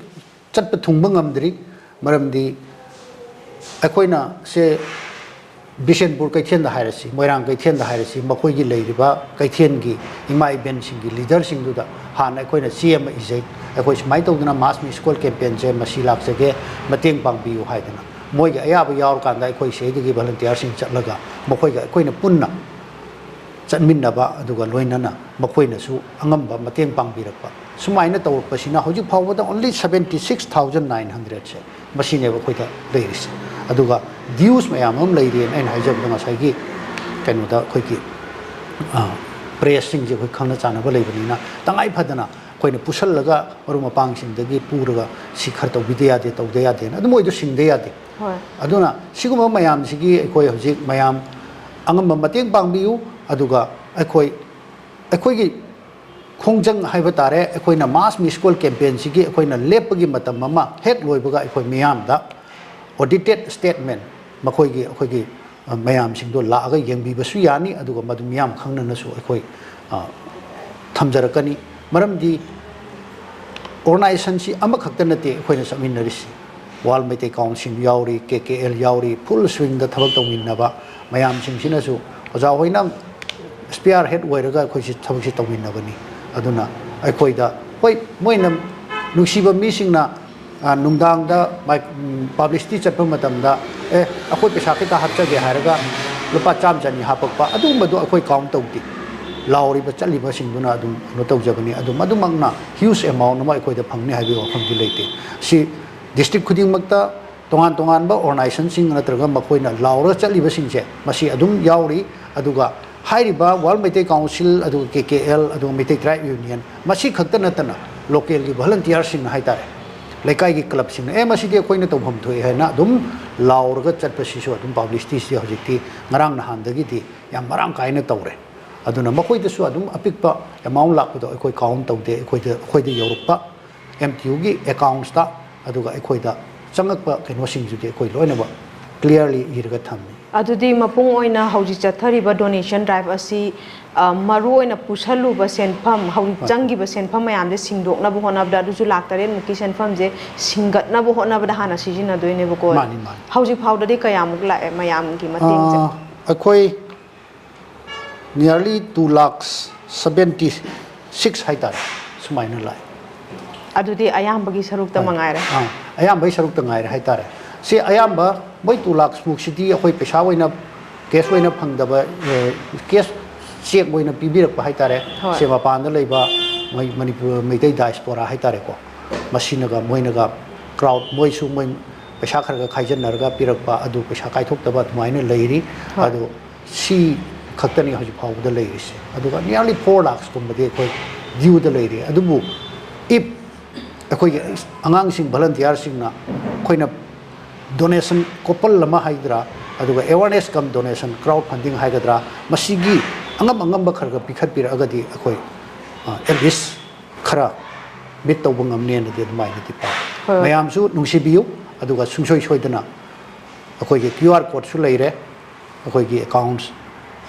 ꯆꯠꯄ ꯊꯨꯡꯕ ꯉꯝꯗ꯭ꯔꯤ꯫ ꯃꯔꯝꯗꯤ ꯑꯩꯈꯣꯏꯅ ꯁꯦ ꯕꯤꯁꯦꯟꯄꯨꯔ ꯀꯩꯊꯦꯜꯗ ꯍꯥꯏꯔꯁꯤ, ꯃꯣꯏꯔꯥꯡ ꯀꯩꯊꯦꯜꯗ ꯍꯥꯏꯔꯁꯤ, ꯃꯈꯣꯏꯒꯤ ꯂꯩꯔꯤꯕ ꯀꯩꯊꯦꯜꯒꯤ ꯏꯃꯥ ꯏꯕꯦꯟꯁꯤꯡꯒꯤ ꯂꯤꯗꯔꯁꯤꯡꯗꯨꯗ ꯍꯥꯟꯅ ꯑꯩꯈꯣꯏꯅ ꯆꯦ ꯑꯃ ꯏꯖꯩ, "ꯑꯩꯈꯣꯏ ꯁꯨꯃꯥꯏꯅ ꯇꯧꯗꯅ ꯃꯥꯁ ꯃꯤꯁ ꯀꯣꯜ ꯀꯦꯝꯄꯦꯟꯁꯦ ꯃꯁꯤ ꯂꯥꯛꯆꯒꯦ, ꯃꯇꯦꯡ ꯄꯥꯡꯕꯤꯌꯨ" ꯍꯥꯏꯗꯅ꯫ ꯃꯣꯏꯒꯤ ꯑꯌꯥꯕ ꯌꯥꯎꯔꯀꯥꯟꯗ ꯑꯩꯈꯣꯏ ꯁꯤꯗꯒꯤ ꯚꯣꯂꯟꯇꯤꯌꯥꯔꯁꯤꯡ ꯆꯠꯂꯒ ꯃꯈꯣꯏꯒ ꯑꯩꯈꯣꯏꯅ ꯄꯨꯟꯅ ꯆꯠꯃꯤꯟꯅꯕ, ꯑꯗꯨꯒ ꯂꯣꯏꯅꯅ ꯃꯈꯣꯏꯅꯁꯨ ꯑꯉꯝꯕ ꯃꯇꯦꯡ ꯄꯥꯡꯕꯤꯔꯛꯄ, ꯁꯨꯃꯥꯏꯅ ꯇꯧꯔꯛꯄꯁꯤꯅ ꯍꯧꯖꯤꯛ ꯐꯥꯎꯕꯗ only seventy six thousand nine hundred ꯁꯦ ꯃꯁꯤꯅꯦꯕ ꯑꯩꯈꯣꯏꯗ ꯂꯩꯔꯤꯁꯦ꯫ ꯑꯗꯨꯒ ꯗ꯭ꯌꯨꯁ ꯃꯌꯥꯝ ꯑꯃ ꯂꯩꯔꯤꯅ ꯑꯩꯅ ꯍꯥꯏꯖꯕꯗꯣ ꯉꯁꯥꯏꯒꯤ ꯀꯩꯅꯣꯗ ꯑꯩꯈꯣꯏꯒꯤ, ꯑ, ꯄ꯭ꯔꯦꯁꯁꯤꯡꯁꯦ ꯑꯩꯈꯣꯏ ꯈꯪꯅ ꯆꯥꯟꯅꯕ ꯂꯩꯕꯅꯤꯅ ꯇꯉꯥꯏ ꯐꯗꯅ ꯑꯩꯈꯣꯏꯅ ꯄꯨꯁꯜꯂꯒ ꯃꯔꯨꯞ ꯃꯄꯥꯡꯁꯤꯡꯗꯒꯤ ꯄꯨꯔꯒ ꯁꯤ ꯈꯔ ꯇꯧꯕꯤꯗ ꯌꯥꯗꯦ, ꯇꯧꯗ ꯌꯥꯗꯦꯅ ꯑꯗꯨ ꯃꯣꯏꯗꯣ ꯁꯤꯡꯗ ꯌꯥꯗꯦ꯫ ꯍꯣꯏ꯫ ꯑꯗꯨꯅ ꯁꯤꯒꯨꯝꯕ ꯃꯌꯥꯝꯁꯤꯒꯤ ꯑꯩꯈꯣꯏ ꯍꯧꯖꯤꯛ ꯃꯌꯥꯝ ꯑꯉꯝꯕ ꯃꯇꯦꯡ ꯄꯥꯡꯕꯤꯌꯨ꯫ ꯑꯗꯨꯒ ꯑꯩꯈꯣꯏ, ꯑꯩꯈꯣꯏꯒꯤ ꯈꯣꯡꯖꯪ ꯍꯥꯏꯕ ꯇꯥꯔꯦ, ꯑꯩꯈꯣꯏꯅ ꯃꯥꯁ ꯃꯤꯁ ꯀꯣꯜ ꯀꯦꯝꯄꯦꯟꯁꯤꯒꯤ ꯑꯩꯈꯣꯏꯅ ꯂꯦꯞꯄꯒꯤ ꯃꯇꯝ ꯑꯃ ꯍꯦꯛ ꯂꯣꯏꯕꯒ ꯑꯩꯈꯣꯏ ꯃꯤꯌꯥꯝꯗ audited statement ꯃꯈꯣꯏꯒꯤ, ꯑꯩꯈꯣꯏꯒꯤ, ꯑ, ꯃꯌꯥꯝꯁꯤꯡꯗꯣ ꯂꯥꯛꯑꯒ ꯌꯦꯡꯕꯤꯕꯁꯨ ꯌꯥꯅꯤ, ꯑꯗꯨꯒ ꯃꯗꯨ ꯃꯤꯌꯥꯝ ꯈꯪꯅꯅꯁꯨ ꯑꯩꯈꯣꯏ, ꯑ, ꯊꯝꯖꯔꯛꯀꯅꯤ꯫ ꯃꯔꯝꯗꯤ organizationꯁꯤ ꯑꯃꯈꯛꯇ ꯅꯠꯇꯦ ꯑꯩꯈꯣꯏꯅ ꯆꯠꯃꯤꯟꯅꯔꯤꯁꯤ꯫ World Meitei Council ꯌꯥꯎꯔꯤ, ꯀꯦ ꯀꯦ ꯑꯦꯜ ꯌꯥꯎꯔꯤ, full swingꯗ ꯊꯕꯛ ꯇꯧꯃꯤꯟꯅꯕ ꯃꯌꯥꯝꯁꯤꯡꯁꯤꯅꯁꯨ ꯑꯣꯖꯥ ꯍꯣꯏꯅ spearhead ꯑꯣꯏꯔꯒ ꯑꯩꯈꯣꯏꯁꯤ ꯊꯕꯛꯁꯤ ꯇꯧꯃꯤꯟꯅꯕꯅꯤ꯫ ꯑꯗꯨꯅ ꯑꯩꯈꯣꯏꯗ, ꯍꯣꯏ, ꯃꯣꯏꯅ, ꯅꯨꯡꯁꯤꯕ ꯃꯤꯁꯤꯡꯅ, ꯑ, ꯅꯨꯡꯗꯥꯡꯗ ꯃꯥꯏꯛ-, ꯎꯝ, publicity ꯆꯠꯄ ꯃꯇꯝꯗ, "ꯑꯦ, ꯑꯩꯈꯣꯏ ꯄꯩꯁꯥ ꯈꯤꯇ ꯍꯥꯞꯆꯒꯦ" ꯍꯥꯏꯔꯒ ꯂꯨꯄꯥ ꯆꯥꯝꯃ ꯆꯅꯤ ꯍꯥꯞꯄꯛꯄ, ꯑꯗꯨꯒꯨꯝꯕꯗꯣ ꯑꯩꯈꯣꯏ count ꯇꯧꯗꯦ꯫ ꯂꯥꯎꯔꯤꯕ ꯆꯠꯂꯤꯕꯁꯤꯡꯗꯨꯅ ꯑꯗꯨꯝ ꯀꯩꯅꯣ ꯇꯧꯖꯕꯅꯤ꯫ ꯑꯗꯨ ꯃꯗꯨꯃꯛꯅ huge amount ꯑꯃ ꯑꯩꯈꯣꯏꯗ ꯐꯪꯅꯤ ꯍꯥꯏꯕꯒꯤ ꯋꯥꯐꯝꯗꯤ ꯂꯩꯇꯦ꯫ ꯁꯤ district ꯈꯨꯗꯤꯡꯃꯛꯇ ꯇꯣꯉꯥꯟ ꯇꯣꯉꯥꯟꯕ organizationꯁꯤꯡ ꯅꯠꯇ꯭ꯔꯒ ꯃꯈꯣꯏꯅ ꯂꯥꯎꯔꯒ ꯆꯠꯂꯤꯕꯁꯤꯡꯁꯦ ꯃꯁꯤ ꯑꯗꯨꯝ ꯌꯥꯎꯔꯤ꯫ ꯑꯗꯨꯒ ꯍꯥꯏꯔꯤꯕ World Meitei Council, ꯑꯗꯨꯒ ꯀꯦ ꯀꯦ ꯑꯦꯜ, ꯑꯗꯨꯒ Meitei Tribe Union, ꯃꯁꯤ ꯈꯛꯇ ꯅꯠꯇꯅ localꯒꯤ volunteerꯁꯤꯡꯅ ꯍꯥꯏꯇꯥꯔꯦ, ꯂꯩꯀꯥꯏꯒꯤ clubꯁꯤꯡꯅ, "ꯑꯦ, ꯃꯁꯤꯗꯤ ꯑꯩꯈꯣꯏꯅ ꯇꯧꯐꯝ ꯊꯣꯛꯑꯦ" ꯍꯥꯏꯅ ꯑꯗꯨꯝ ꯂꯥꯎꯔꯒ ꯆꯠꯄꯁꯤꯁꯨ ꯑꯗꯨꯝ publicityꯁꯤ ꯍꯧꯖꯤꯛꯇꯤ ꯉꯔꯥꯡ ꯅꯍꯥꯟꯗꯒꯤꯗꯤ ꯌꯥꯝ ꯃꯔꯥꯡ ꯀꯥꯏꯅ ꯇꯧꯔꯦ꯫ ꯑꯗꯨꯅ ꯃꯈꯣꯏꯗꯁꯨ ꯑꯗꯨꯝ ꯑꯄꯤꯛꯄ amount ꯂꯥꯛꯄꯗꯣ ꯑꯩꯈꯣꯏ count ꯇꯧꯗꯦ, ꯑꯩꯈꯣꯏꯗ, ꯑꯩꯈꯣꯏꯗ ꯌꯧꯔꯛꯄ ꯑꯦꯝ ꯇꯤ ꯌꯨꯒꯤ accountsꯇ, ꯑꯗꯨꯒ ꯑꯩꯈꯣꯏꯗ ꯆꯪꯉꯛꯄ ꯀꯩꯅꯣꯁꯤꯡꯗꯨꯗꯤ ꯑꯩꯈꯣꯏ ꯂꯣꯏꯅꯃꯛ clearly ꯏꯔꯒ ꯊꯝꯃꯤ꯫ ꯑꯗꯨꯗꯤ ꯃꯄꯨꯡ ꯑꯣꯏꯅ ꯍꯧꯖꯤꯛ ꯆꯠꯊꯔꯤꯕ donation drive ꯑꯁꯤ, ꯑ, ꯃꯔꯨ ꯑꯣꯏꯅ ꯄꯨꯁꯜꯂꯨꯕ ꯁꯦꯟꯐꯝ, ꯍꯧꯖꯤꯛ ꯍꯣꯏ꯫ ꯆꯪꯈꯤꯕ ꯁꯦꯟꯐꯝ ꯃꯌꯥꯝꯁꯦ ꯁꯤꯡꯗꯣꯛꯅꯕ ꯍꯣꯠꯅꯕꯗ, ꯑꯗꯨꯁꯨ ꯂꯥꯛ ꯇꯔꯦꯠ ꯃꯨꯛꯀꯤ ꯁꯦꯟꯐꯝꯁꯦ ꯁꯤꯡꯒꯠꯅꯕ ꯍꯣꯠꯅꯕꯗ ꯍꯥꯟꯅ ꯁꯤꯖꯤꯟꯅꯗꯣꯏꯅꯦꯕꯀꯣ꯫ ꯃꯥꯅꯤ, ꯃꯥꯅꯤ꯫ ꯍꯧꯖꯤꯛ ꯐꯥꯎꯗꯗꯤ ꯀꯌꯥꯃꯨꯛ ꯂꯥꯛꯑꯦ ꯃꯌꯥꯝꯒꯤ ꯃꯇꯦꯡꯁꯦ? ꯑ, ꯑꯩꯈꯣꯏ nearly two lakh seventy six ꯍꯥꯏꯇꯥꯔꯦ, ꯁꯨꯃꯥꯏꯅ ꯂꯥꯛꯑꯦ꯫ ꯑꯗꯨꯗꯤ ꯑꯌꯥꯝꯕꯒꯤ ꯁꯔꯨꯛꯇ ꯍꯣꯏ꯫ ꯃꯉꯥꯏꯔꯦ꯫ ꯑꯥ, ꯑꯌꯥꯝꯕꯒꯤ ꯁꯔꯨꯛꯇ ꯉꯥꯏꯔꯦ ꯍꯥꯏꯇꯥꯔꯦ꯫ ꯁꯤ ꯑꯌꯥꯝꯕ ꯃꯣꯏ two lakhs ꯃꯨꯛꯁꯤꯗꯤ ꯑꯩꯈꯣꯏ ꯄꯩꯁꯥ ꯑꯣꯏꯅ, cash ꯑꯣꯏꯅ ꯐꯪꯗꯕ, ꯑꯦ, cash cheque ꯑꯣꯏꯅ ꯄꯤꯕꯤꯔꯛꯄ ꯍꯥꯏꯇꯥꯔꯦ꯫ ꯍꯣꯏ꯫ ꯁꯦ ꯃꯄꯥꯟꯗ ꯂꯩꯕ ꯃꯣꯏ ꯃꯅꯤꯄꯨꯔ ꯃꯩꯇꯩ diaspora ꯍꯥꯏꯇꯥꯔꯦꯀꯣ, ꯃꯁꯤꯅꯒ ꯃꯣꯏꯅꯒ crowd, ꯃꯣꯏꯁꯨ ꯃꯣꯏ ꯄꯩꯁꯥ ꯈꯔ ꯈꯔ ꯈꯥꯏꯖꯤꯟꯅꯔꯒ ꯄꯤꯔꯛꯄ, ꯑꯗꯨ ꯄꯩꯁꯥ ꯀꯥꯏꯊꯣꯛꯇꯕ ꯑꯗꯨꯃꯥꯏꯅ ꯂꯩꯔꯤ꯫ ꯍꯣꯏ꯫ ꯑꯗꯨ ꯁꯤ ꯈꯛꯇꯅꯤ ꯍꯧꯖꯤꯛ ꯐꯥꯎꯕꯗ ꯂꯩꯔꯤꯁꯦ꯫ ꯑꯗꯨꯒ nearly four lakhs ꯀꯨꯝꯕꯗꯤ ꯑꯩꯈꯣꯏ dueꯗ ꯂꯩꯔꯤ꯫ ꯑꯗꯨꯕꯨ if ꯑꯩꯈꯣꯏꯒꯤ ꯑꯉꯥꯡꯁꯤꯡ, volunteerꯁꯤꯡꯅ ꯑꯩꯈꯣꯏꯅ donation ꯀꯣꯄꯜ ꯑꯃ ꯍꯥꯏꯒꯗ꯭ꯔꯥ, ꯑꯗꯨꯒ awareness cum donation, crowd funding ꯍꯥꯏꯒꯗ꯭ꯔꯥ, ꯃꯁꯤꯒꯤ ꯑꯉꯝ ꯑꯉꯝꯕ ꯈꯔ ꯈꯔ ꯄꯤꯈꯠꯄꯤꯔꯛꯑꯒꯗꯤ ꯑꯩꯈꯣꯏ, ꯑ, at least ꯈꯔ meet ꯇꯧꯕ ꯉꯝꯅꯦꯅꯗꯤ ꯑꯗꯨꯃꯥꯏꯅꯗꯤ ꯄꯥꯎ꯫ ꯍꯣꯏ꯫ ꯃꯌꯥꯝꯁꯨ ꯅꯨꯡꯁꯤꯕꯤꯌꯨ꯫ ꯑꯗꯨꯒ ꯁꯨꯡꯁꯣꯏ ꯁꯣꯏꯗꯅ ꯑꯩꯈꯣꯏꯒꯤ QR codeꯁꯨ ꯂꯩꯔꯦ꯫ ꯑꯩꯈꯣꯏꯒꯤ accounts,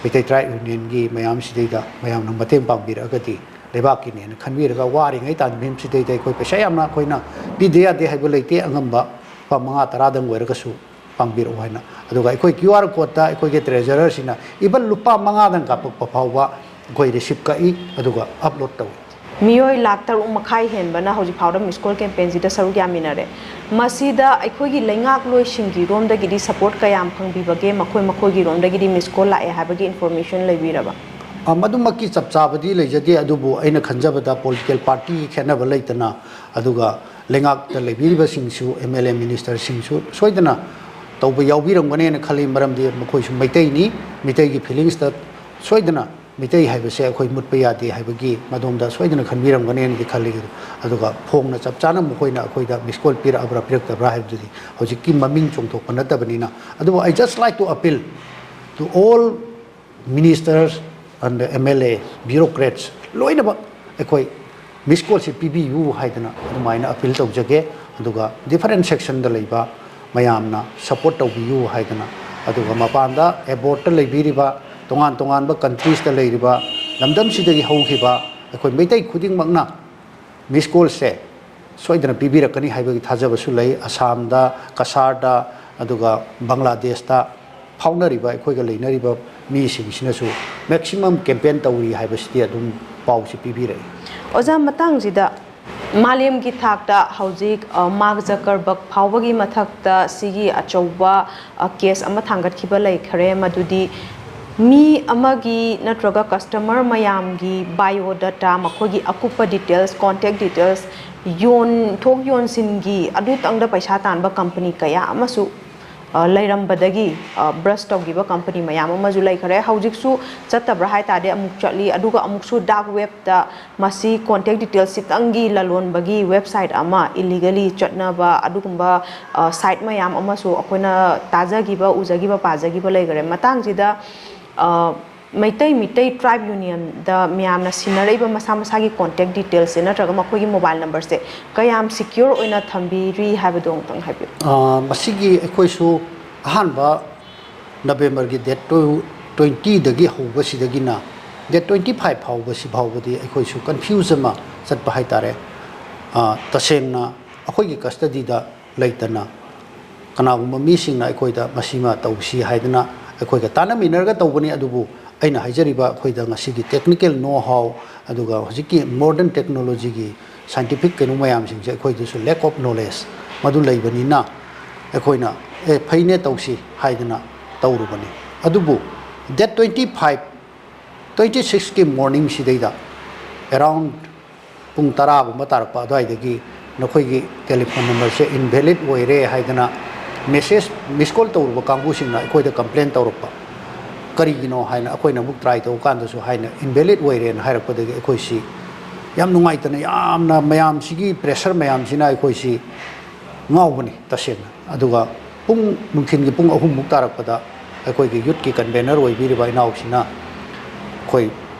ꯃꯩꯇꯩ ꯇ꯭ꯔꯥꯏꯕ ꯌꯨꯅꯤꯌꯟꯒꯤ ꯃꯌꯥꯝꯁꯤꯗꯩꯗ ꯃꯌꯥꯝꯅ ꯃꯇꯦꯡ ꯄꯥꯡꯕꯤꯔꯛꯑꯒꯗꯤ ꯂꯩꯕꯥꯛꯀꯤꯅꯦꯅ ꯈꯟꯕꯤꯔꯒ, ꯋꯥꯔꯤꯉꯩ ꯇꯥꯟꯐꯝꯁꯤꯗꯩꯗ ꯑꯩꯈꯣꯏ ꯄꯩꯁꯥ ꯌꯥꯝꯅ ꯑꯩꯈꯣꯏꯅ ꯄꯤꯗ ꯌꯥꯗꯦ ꯍꯥꯏꯕ ꯂꯩꯇꯦ, ꯑꯉꯝꯕ ꯂꯨꯄꯥ ꯃꯉꯥ ꯇꯔꯥꯗꯪ ꯑꯣꯏꯔꯒꯁꯨ ꯄꯥꯡꯕꯤꯔꯛꯑꯣ ꯍꯥꯏꯅ꯫ ꯑꯗꯨꯒ ꯑꯩꯈꯣꯏ QR codeꯇ ꯑꯩꯈꯣꯏꯒꯤ treasurerꯁꯤꯅ even ꯂꯨꯄꯥ ꯃꯉꯥꯗꯪ ꯀꯥꯞꯄꯛꯄ ꯐꯥꯎꯕ ꯑꯩꯈꯣꯏ receipt ꯀꯛꯏ, ꯑꯗꯨꯒ upload ꯇꯧꯏ꯫ ꯃꯤꯑꯣꯏ ꯂꯥꯈ ꯇꯔꯨꯛ ꯃꯈꯥꯏ ꯍꯦꯟꯕꯅ ꯍꯧꯖꯤꯛ ꯐꯥꯎꯗ ꯃꯤꯁ ꯀꯣꯜ ꯀꯦꯝꯄꯦꯟꯁꯤꯗ ꯁꯔꯨꯛ ꯌꯥꯃꯤꯟꯅꯔꯦ꯫ ꯃꯁꯤꯗ ꯑꯩꯈꯣꯏꯒꯤ ꯂꯩꯉꯥꯛꯂꯣꯏꯁꯤꯡꯒꯤ ꯔꯣꯝꯗꯒꯤꯗꯤ ꯁꯄꯣꯔꯠ ꯀꯌꯥꯝ ꯐꯪꯕꯤꯕꯒꯦ? ꯃꯈꯣꯏ ꯃꯈꯣꯏꯒꯤ ꯔꯣꯝꯗꯒꯤꯗꯤ ꯃꯤꯁ ꯀꯣꯜ ꯂꯥꯛꯑꯦ ꯍꯥꯏꯕꯒꯤ ꯏꯟꯐꯣꯔꯃꯦꯁꯟ ꯂꯩꯕꯤꯔꯕ? ꯑ, ꯃꯗꯨꯃꯛꯀꯤ ꯆꯞ ꯆꯥꯕꯗꯤ ꯂꯩꯖꯗꯦ, ꯑꯗꯨꯕꯨ ꯑꯩꯅ ꯈꯟꯖꯕꯗ political partyꯒꯤ ꯈꯦꯠꯅꯕ ꯂꯩꯇꯅ, ꯑꯗꯨꯒ ꯂꯩꯉꯥꯛꯇ ꯂꯩꯕꯤꯔꯤꯕꯁꯤꯡꯁꯨ, MLA ministerꯁꯤꯡꯁꯨ ꯁꯣꯏꯗꯅ ꯇꯧꯕ ꯌꯥꯎꯕꯤꯔꯝꯒꯅꯦꯅ ꯈꯜꯂꯤ꯫ ꯃꯔꯝꯗꯤ ꯃꯈꯣꯏꯁꯨ ꯃꯩꯇꯩꯅꯤ, ꯃꯤꯇꯩꯒꯤ feelingsꯇ ꯁꯣꯏꯗꯅ ꯃꯤꯇꯩ ꯍꯥꯏꯕꯁꯦ ꯑꯩꯈꯣꯏ ꯃꯨꯠꯄ ꯌꯥꯗꯦ ꯍꯥꯏꯕꯒꯤ ꯃꯗꯣꯝꯗ ꯁꯣꯏꯗꯅ ꯈꯟꯕꯤꯔꯝꯒꯅꯦꯅꯗꯤ ꯈꯜꯂꯤ꯫ ꯑꯗꯨꯒ ꯐꯣꯡꯅ ꯆꯞ ꯆꯥꯅ ꯃꯈꯣꯏꯅ ꯑꯩꯈꯣꯏꯗ ꯃꯤꯁ ꯀꯣꯜ ꯄꯤꯔꯛꯑꯕ꯭ꯔꯥ ꯄꯤꯔꯛꯇꯕ꯭ꯔꯥ ꯍꯥꯏꯕꯗꯨꯗꯤ ꯍꯧꯖꯤꯛꯀꯤ ꯃꯃꯤꯡ ꯆꯣꯡꯊꯣꯛꯄ ꯅꯠꯇꯕꯅꯤꯅ꯫ ꯑꯗꯨꯕꯨ I just like to appeal to all ministers and MLA, bureaucrats ꯂꯣꯏꯅꯃꯛ ꯑꯩꯈꯣꯏ ꯃꯤꯁ ꯀꯣꯜꯁꯤ ꯄꯤꯕꯤꯌꯨ ꯍꯥꯏꯗꯅ ꯑꯗꯨꯃꯥꯏꯅ appeal ꯇꯧꯖꯒꯦ꯫ ꯑꯗꯨꯒ different sectionꯗ ꯂꯩꯕ ꯃꯌꯥꯝꯅ support ꯇꯧꯕꯤꯌꯨ ꯍꯥꯏꯗꯅ, ꯑꯗꯨꯒ ꯃꯄꯥꯟꯗ abroadꯇ ꯂꯩꯕꯤꯔꯤꯕ, ꯇꯣꯉꯥꯟ ꯇꯣꯉꯥꯟꯕ countries ꯂꯩꯔꯤꯕ, ꯂꯝꯗꯝꯁꯤꯗꯒꯤ ꯍꯧꯈꯤꯕ ꯑꯩꯈꯣꯏ ꯃꯩꯇꯩ ꯈꯨꯗꯤꯡꯃꯛꯅ ꯃꯤꯁ ꯀꯣꯜꯁꯦ ꯁꯣꯏꯗꯅ ꯄꯤꯕꯤꯔꯛꯀꯅꯤ ꯍꯥꯏꯕꯒꯤ ꯊꯥꯖꯕꯁꯨ ꯂꯩ꯫ ꯑꯁꯥꯝꯗ, ꯀꯁꯥꯔꯗ, ꯑꯗꯨꯒ ꯕꯪꯒ꯭ꯂꯥꯗꯦꯁꯇ ꯐꯥꯎꯅꯔꯤꯕ, ꯑꯩꯈꯣꯏꯒ ꯂꯩꯅꯔꯤꯕ ꯃꯤꯁꯤꯡꯁꯤꯅꯁꯨ maximum campaign ꯇꯧꯔꯤ ꯍꯥꯏꯕꯁꯤꯗꯤ ꯑꯗꯨꯝ ꯄꯥꯎꯁꯤ ꯄꯤꯕꯤꯔꯛꯏ꯫ ꯑꯣꯖꯥ, ꯃꯇꯥꯡꯁꯤꯗ ꯃꯥꯂꯦꯝꯒꯤ ꯊꯥꯛꯇ ꯍꯧꯖꯤꯛ, ꯑ, ꯃꯥꯔꯛ ꯖꯀꯔꯕꯔꯒ ꯐꯥꯎꯕꯒꯤ ꯃꯊꯛꯇ ꯁꯤꯒꯤ ꯑꯆꯧꯕ, ꯑ, ꯀꯦꯁ ꯑꯃ ꯊꯥꯡꯒꯠꯈꯤꯕ ꯂꯩꯈ꯭ꯔꯦ꯫ ꯃꯗꯨꯗꯤ ꯃꯤ ꯑꯃꯒꯤ ꯅꯠꯇ꯭ꯔꯒ ꯀꯁꯇꯃꯔ ꯃꯌꯥꯝꯒꯤ ꯕꯥꯏꯑꯣ ꯗꯇꯥ, ꯃꯈꯣꯏꯒꯤ ꯑꯀꯨꯞꯄ ꯗꯤꯇꯦꯜꯁ, ꯀꯣꯟꯇꯦꯛ ꯗꯤꯇꯦꯜꯁ, ꯌꯣꯟꯊꯣꯛ ꯌꯣꯟꯁꯤꯟꯒꯤ ꯑꯗꯨꯇꯪꯗ ꯄꯩꯁꯥ ꯇꯥꯟꯕ ꯀꯝꯄꯅꯤ ꯀꯌꯥ ꯑꯃꯁꯨ, ꯑ, ꯂꯩꯔꯝꯕꯗꯒꯤ, ꯑ, ꯕ꯭ꯔꯁ ꯇꯧꯈꯤꯕ ꯀꯝꯄꯅꯤ ꯃꯌꯥꯝ ꯑꯃꯁꯨ ꯂꯩꯈ꯭ꯔꯦ꯫ ꯍꯧꯖꯤꯛꯁꯨ ꯆꯠꯇꯕ꯭ꯔꯥ ꯍꯥꯏ ꯇꯥꯔꯗꯤ ꯑꯃꯨꯛ ꯆꯠꯂꯤ, ꯑꯗꯨꯒ ꯑꯃꯨꯛꯁꯨ ꯗꯥꯔꯛ ꯋꯦꯕꯇ ꯃꯁꯤ ꯀꯣꯟꯇꯦꯛ ꯗꯤꯇꯦꯜꯁ ꯈꯤꯇꯪꯒꯤ ꯂꯂꯣꯟꯕꯒꯤ ꯋꯦꯕꯁꯥꯏꯠ ꯑꯃ illegally ꯆꯠꯅꯕ ꯑꯗꯨꯒꯨꯝꯕ, ꯑ, ꯁꯥꯏꯠ ꯃꯌꯥꯝ ꯑꯃꯁꯨ ꯑꯩꯈꯣꯏꯅ ꯇꯥꯖꯈꯤꯕ, ꯎꯖꯈꯤꯕ, ꯄꯥꯖꯈꯤꯕ ꯂꯩꯈꯔꯦ꯫ ꯃꯇꯥꯡꯁꯤꯗ, ꯑ, ꯃꯩꯇꯩ ꯃꯤꯇꯩ ꯇ꯭ꯔꯥꯏꯕ ꯌꯨꯅꯤꯌꯟꯗ ꯃꯌꯥꯝꯅ ꯁꯤꯟꯅꯔꯛꯏꯕ ꯃꯁꯥ ꯃꯁꯥꯒꯤ ꯀꯣꯟꯇꯦꯛ ꯗꯤꯇꯦꯜꯁꯁꯦ ꯅꯠꯇ꯭ꯔꯒ ꯃꯈꯣꯏꯒꯤ ꯃꯣꯕꯥꯏꯜ ꯅꯝꯕꯔꯁꯦ ꯀꯌꯥꯝ ꯁꯤꯀ꯭ꯌꯣꯔ ꯑꯣꯏꯅ ꯊꯝꯕꯤꯔꯤ ꯍꯥꯏꯕꯗꯣ ꯑꯃꯨꯛꯇꯪ ꯍꯥꯏꯕꯤꯌꯨ꯫ ꯑ, ꯃꯁꯤꯒꯤ ꯑꯩꯈꯣꯏꯁꯨ ꯑꯍꯥꯟꯕ ꯅꯕꯦꯝꯕꯔꯒꯤ ꯗꯦꯠ ꯇ꯭ꯋꯦꯟꯇꯤꯗꯒꯤ ꯍꯧꯕꯁꯤꯗꯒꯤꯅ ꯗꯦꯠ ꯇ꯭ꯋꯦꯟꯇꯤ ꯐꯥꯏꯚ ꯐꯥꯎꯕꯁꯤ ꯐꯥꯎꯕꯗꯤ ꯑꯩꯈꯣꯏꯁꯨ ꯀꯟꯐ꯭ꯌꯨꯖ ꯑꯃ ꯆꯠꯄ ꯍꯥꯏꯇꯥꯔꯦ꯫ ꯑ, ꯇꯁꯦꯡꯅ ꯑꯩꯈꯣꯏꯒꯤ ꯀꯁꯇꯗꯤꯗ ꯂꯩꯇꯅ ꯀꯅꯥꯒꯨꯝꯕ ꯃꯤꯁꯤꯡꯅ ꯑꯩꯈꯣꯏꯗ ꯃꯁꯤꯃ ꯇꯧꯁꯤ ꯍꯥꯏꯗꯅ ꯑꯩꯈꯣꯏꯒ ꯇꯥꯟꯅꯃꯤꯟꯅꯔꯒ ꯇꯧꯕꯅꯤ꯫ ꯑꯗꯨꯕꯨ ꯑꯩꯅ ꯍꯥꯏꯖꯔꯤꯕ ꯑꯩꯈꯣꯏꯗ ꯉꯁꯤꯒꯤ technical know how, ꯑꯗꯨꯒ ꯍꯧꯖꯤꯛꯀꯤ modern technologyꯒꯤ scientific ꯀꯩꯅꯣ ꯃꯌꯥꯝꯁꯤꯡꯁꯦ ꯑꯩꯈꯣꯏꯗꯁꯨ lack of knowledge ꯃꯗꯨ ꯂꯩꯕꯅꯤꯅ ꯑꯩꯈꯣꯏꯅ "ꯑꯦ, ꯐꯩꯅꯦ, ꯇꯧꯁꯤ" ꯍꯥꯏꯗꯅ ꯇꯧꯔꯨꯕꯅꯤ꯫ ꯑꯗꯨꯕꯨ ꯗꯦꯠ ꯇ꯭ꯋꯦꯟꯇꯤ ꯐꯥꯏꯚ, ꯇ꯭ꯋꯦꯟꯇꯤ ꯁꯤꯛꯁꯀꯤ ꯃꯣꯔꯅꯤꯡꯁꯤꯗꯩꯗ ꯑꯦꯔꯥꯎꯟ ꯄꯨꯡ ꯇꯔꯥꯒꯨꯝꯕ ꯇꯥꯔꯛꯄ ꯑꯗꯨꯋꯥꯏꯗꯒꯤ ꯅꯈꯣꯏꯒꯤ ꯇꯦꯂꯤꯐꯣꯟ ꯅꯝꯕꯔꯁꯦ invalid ꯑꯣꯏꯔꯦ ꯍꯥꯏꯗꯅ ꯃꯦꯁꯦꯖ, ꯃꯤꯁ ꯀꯣꯜ ꯇꯧꯔꯨꯕ ꯀꯥꯡꯕꯨꯁꯤꯡꯅ ꯑꯩꯈꯣꯏꯗ ꯀꯝꯄ꯭ꯂꯦꯟ ꯇꯧꯔꯛꯄ꯫ ꯀꯔꯤꯒꯤꯅꯣ ꯍꯥꯏꯅ ꯑꯩꯈꯣꯏꯅ ꯑꯃꯨꯛ ꯇ꯭ꯔꯥꯏ ꯇꯧꯕ ꯀꯥꯟꯗꯁꯨ ꯍꯥꯏꯅ invalid ꯑꯣꯏꯔꯦꯅ ꯍꯥꯏꯔꯛꯄꯗꯒꯤ ꯑꯩꯈꯣꯏꯁꯤ ꯌꯥꯝ ꯅꯨꯡꯉꯥꯏꯇꯅ, ꯌꯥꯝꯅ ꯃꯌꯥꯝꯁꯤꯒꯤ ꯄ꯭ꯔꯦꯁꯔ ꯃꯌꯥꯝꯁꯤꯅ ꯑꯩꯈꯣꯏꯁꯤ ꯉꯥꯎꯕꯅꯤ ꯇꯁꯦꯡꯅ꯫ ꯑꯗꯨꯒ ꯄꯨꯡ, ꯅꯨꯡꯊꯤꯜꯒꯤ ꯄꯨꯡ ꯑꯍꯨꯝꯃꯨꯛ ꯇꯥꯔꯛꯄꯗ ꯑꯩꯈꯣꯏꯒꯤ ꯌꯨꯠꯀꯤ ꯀꯟꯚꯦꯅꯔ ꯑꯣꯏꯕꯤꯔꯤꯕ ꯏꯅꯥꯎꯁꯤꯅ ꯑꯩꯈꯣꯏ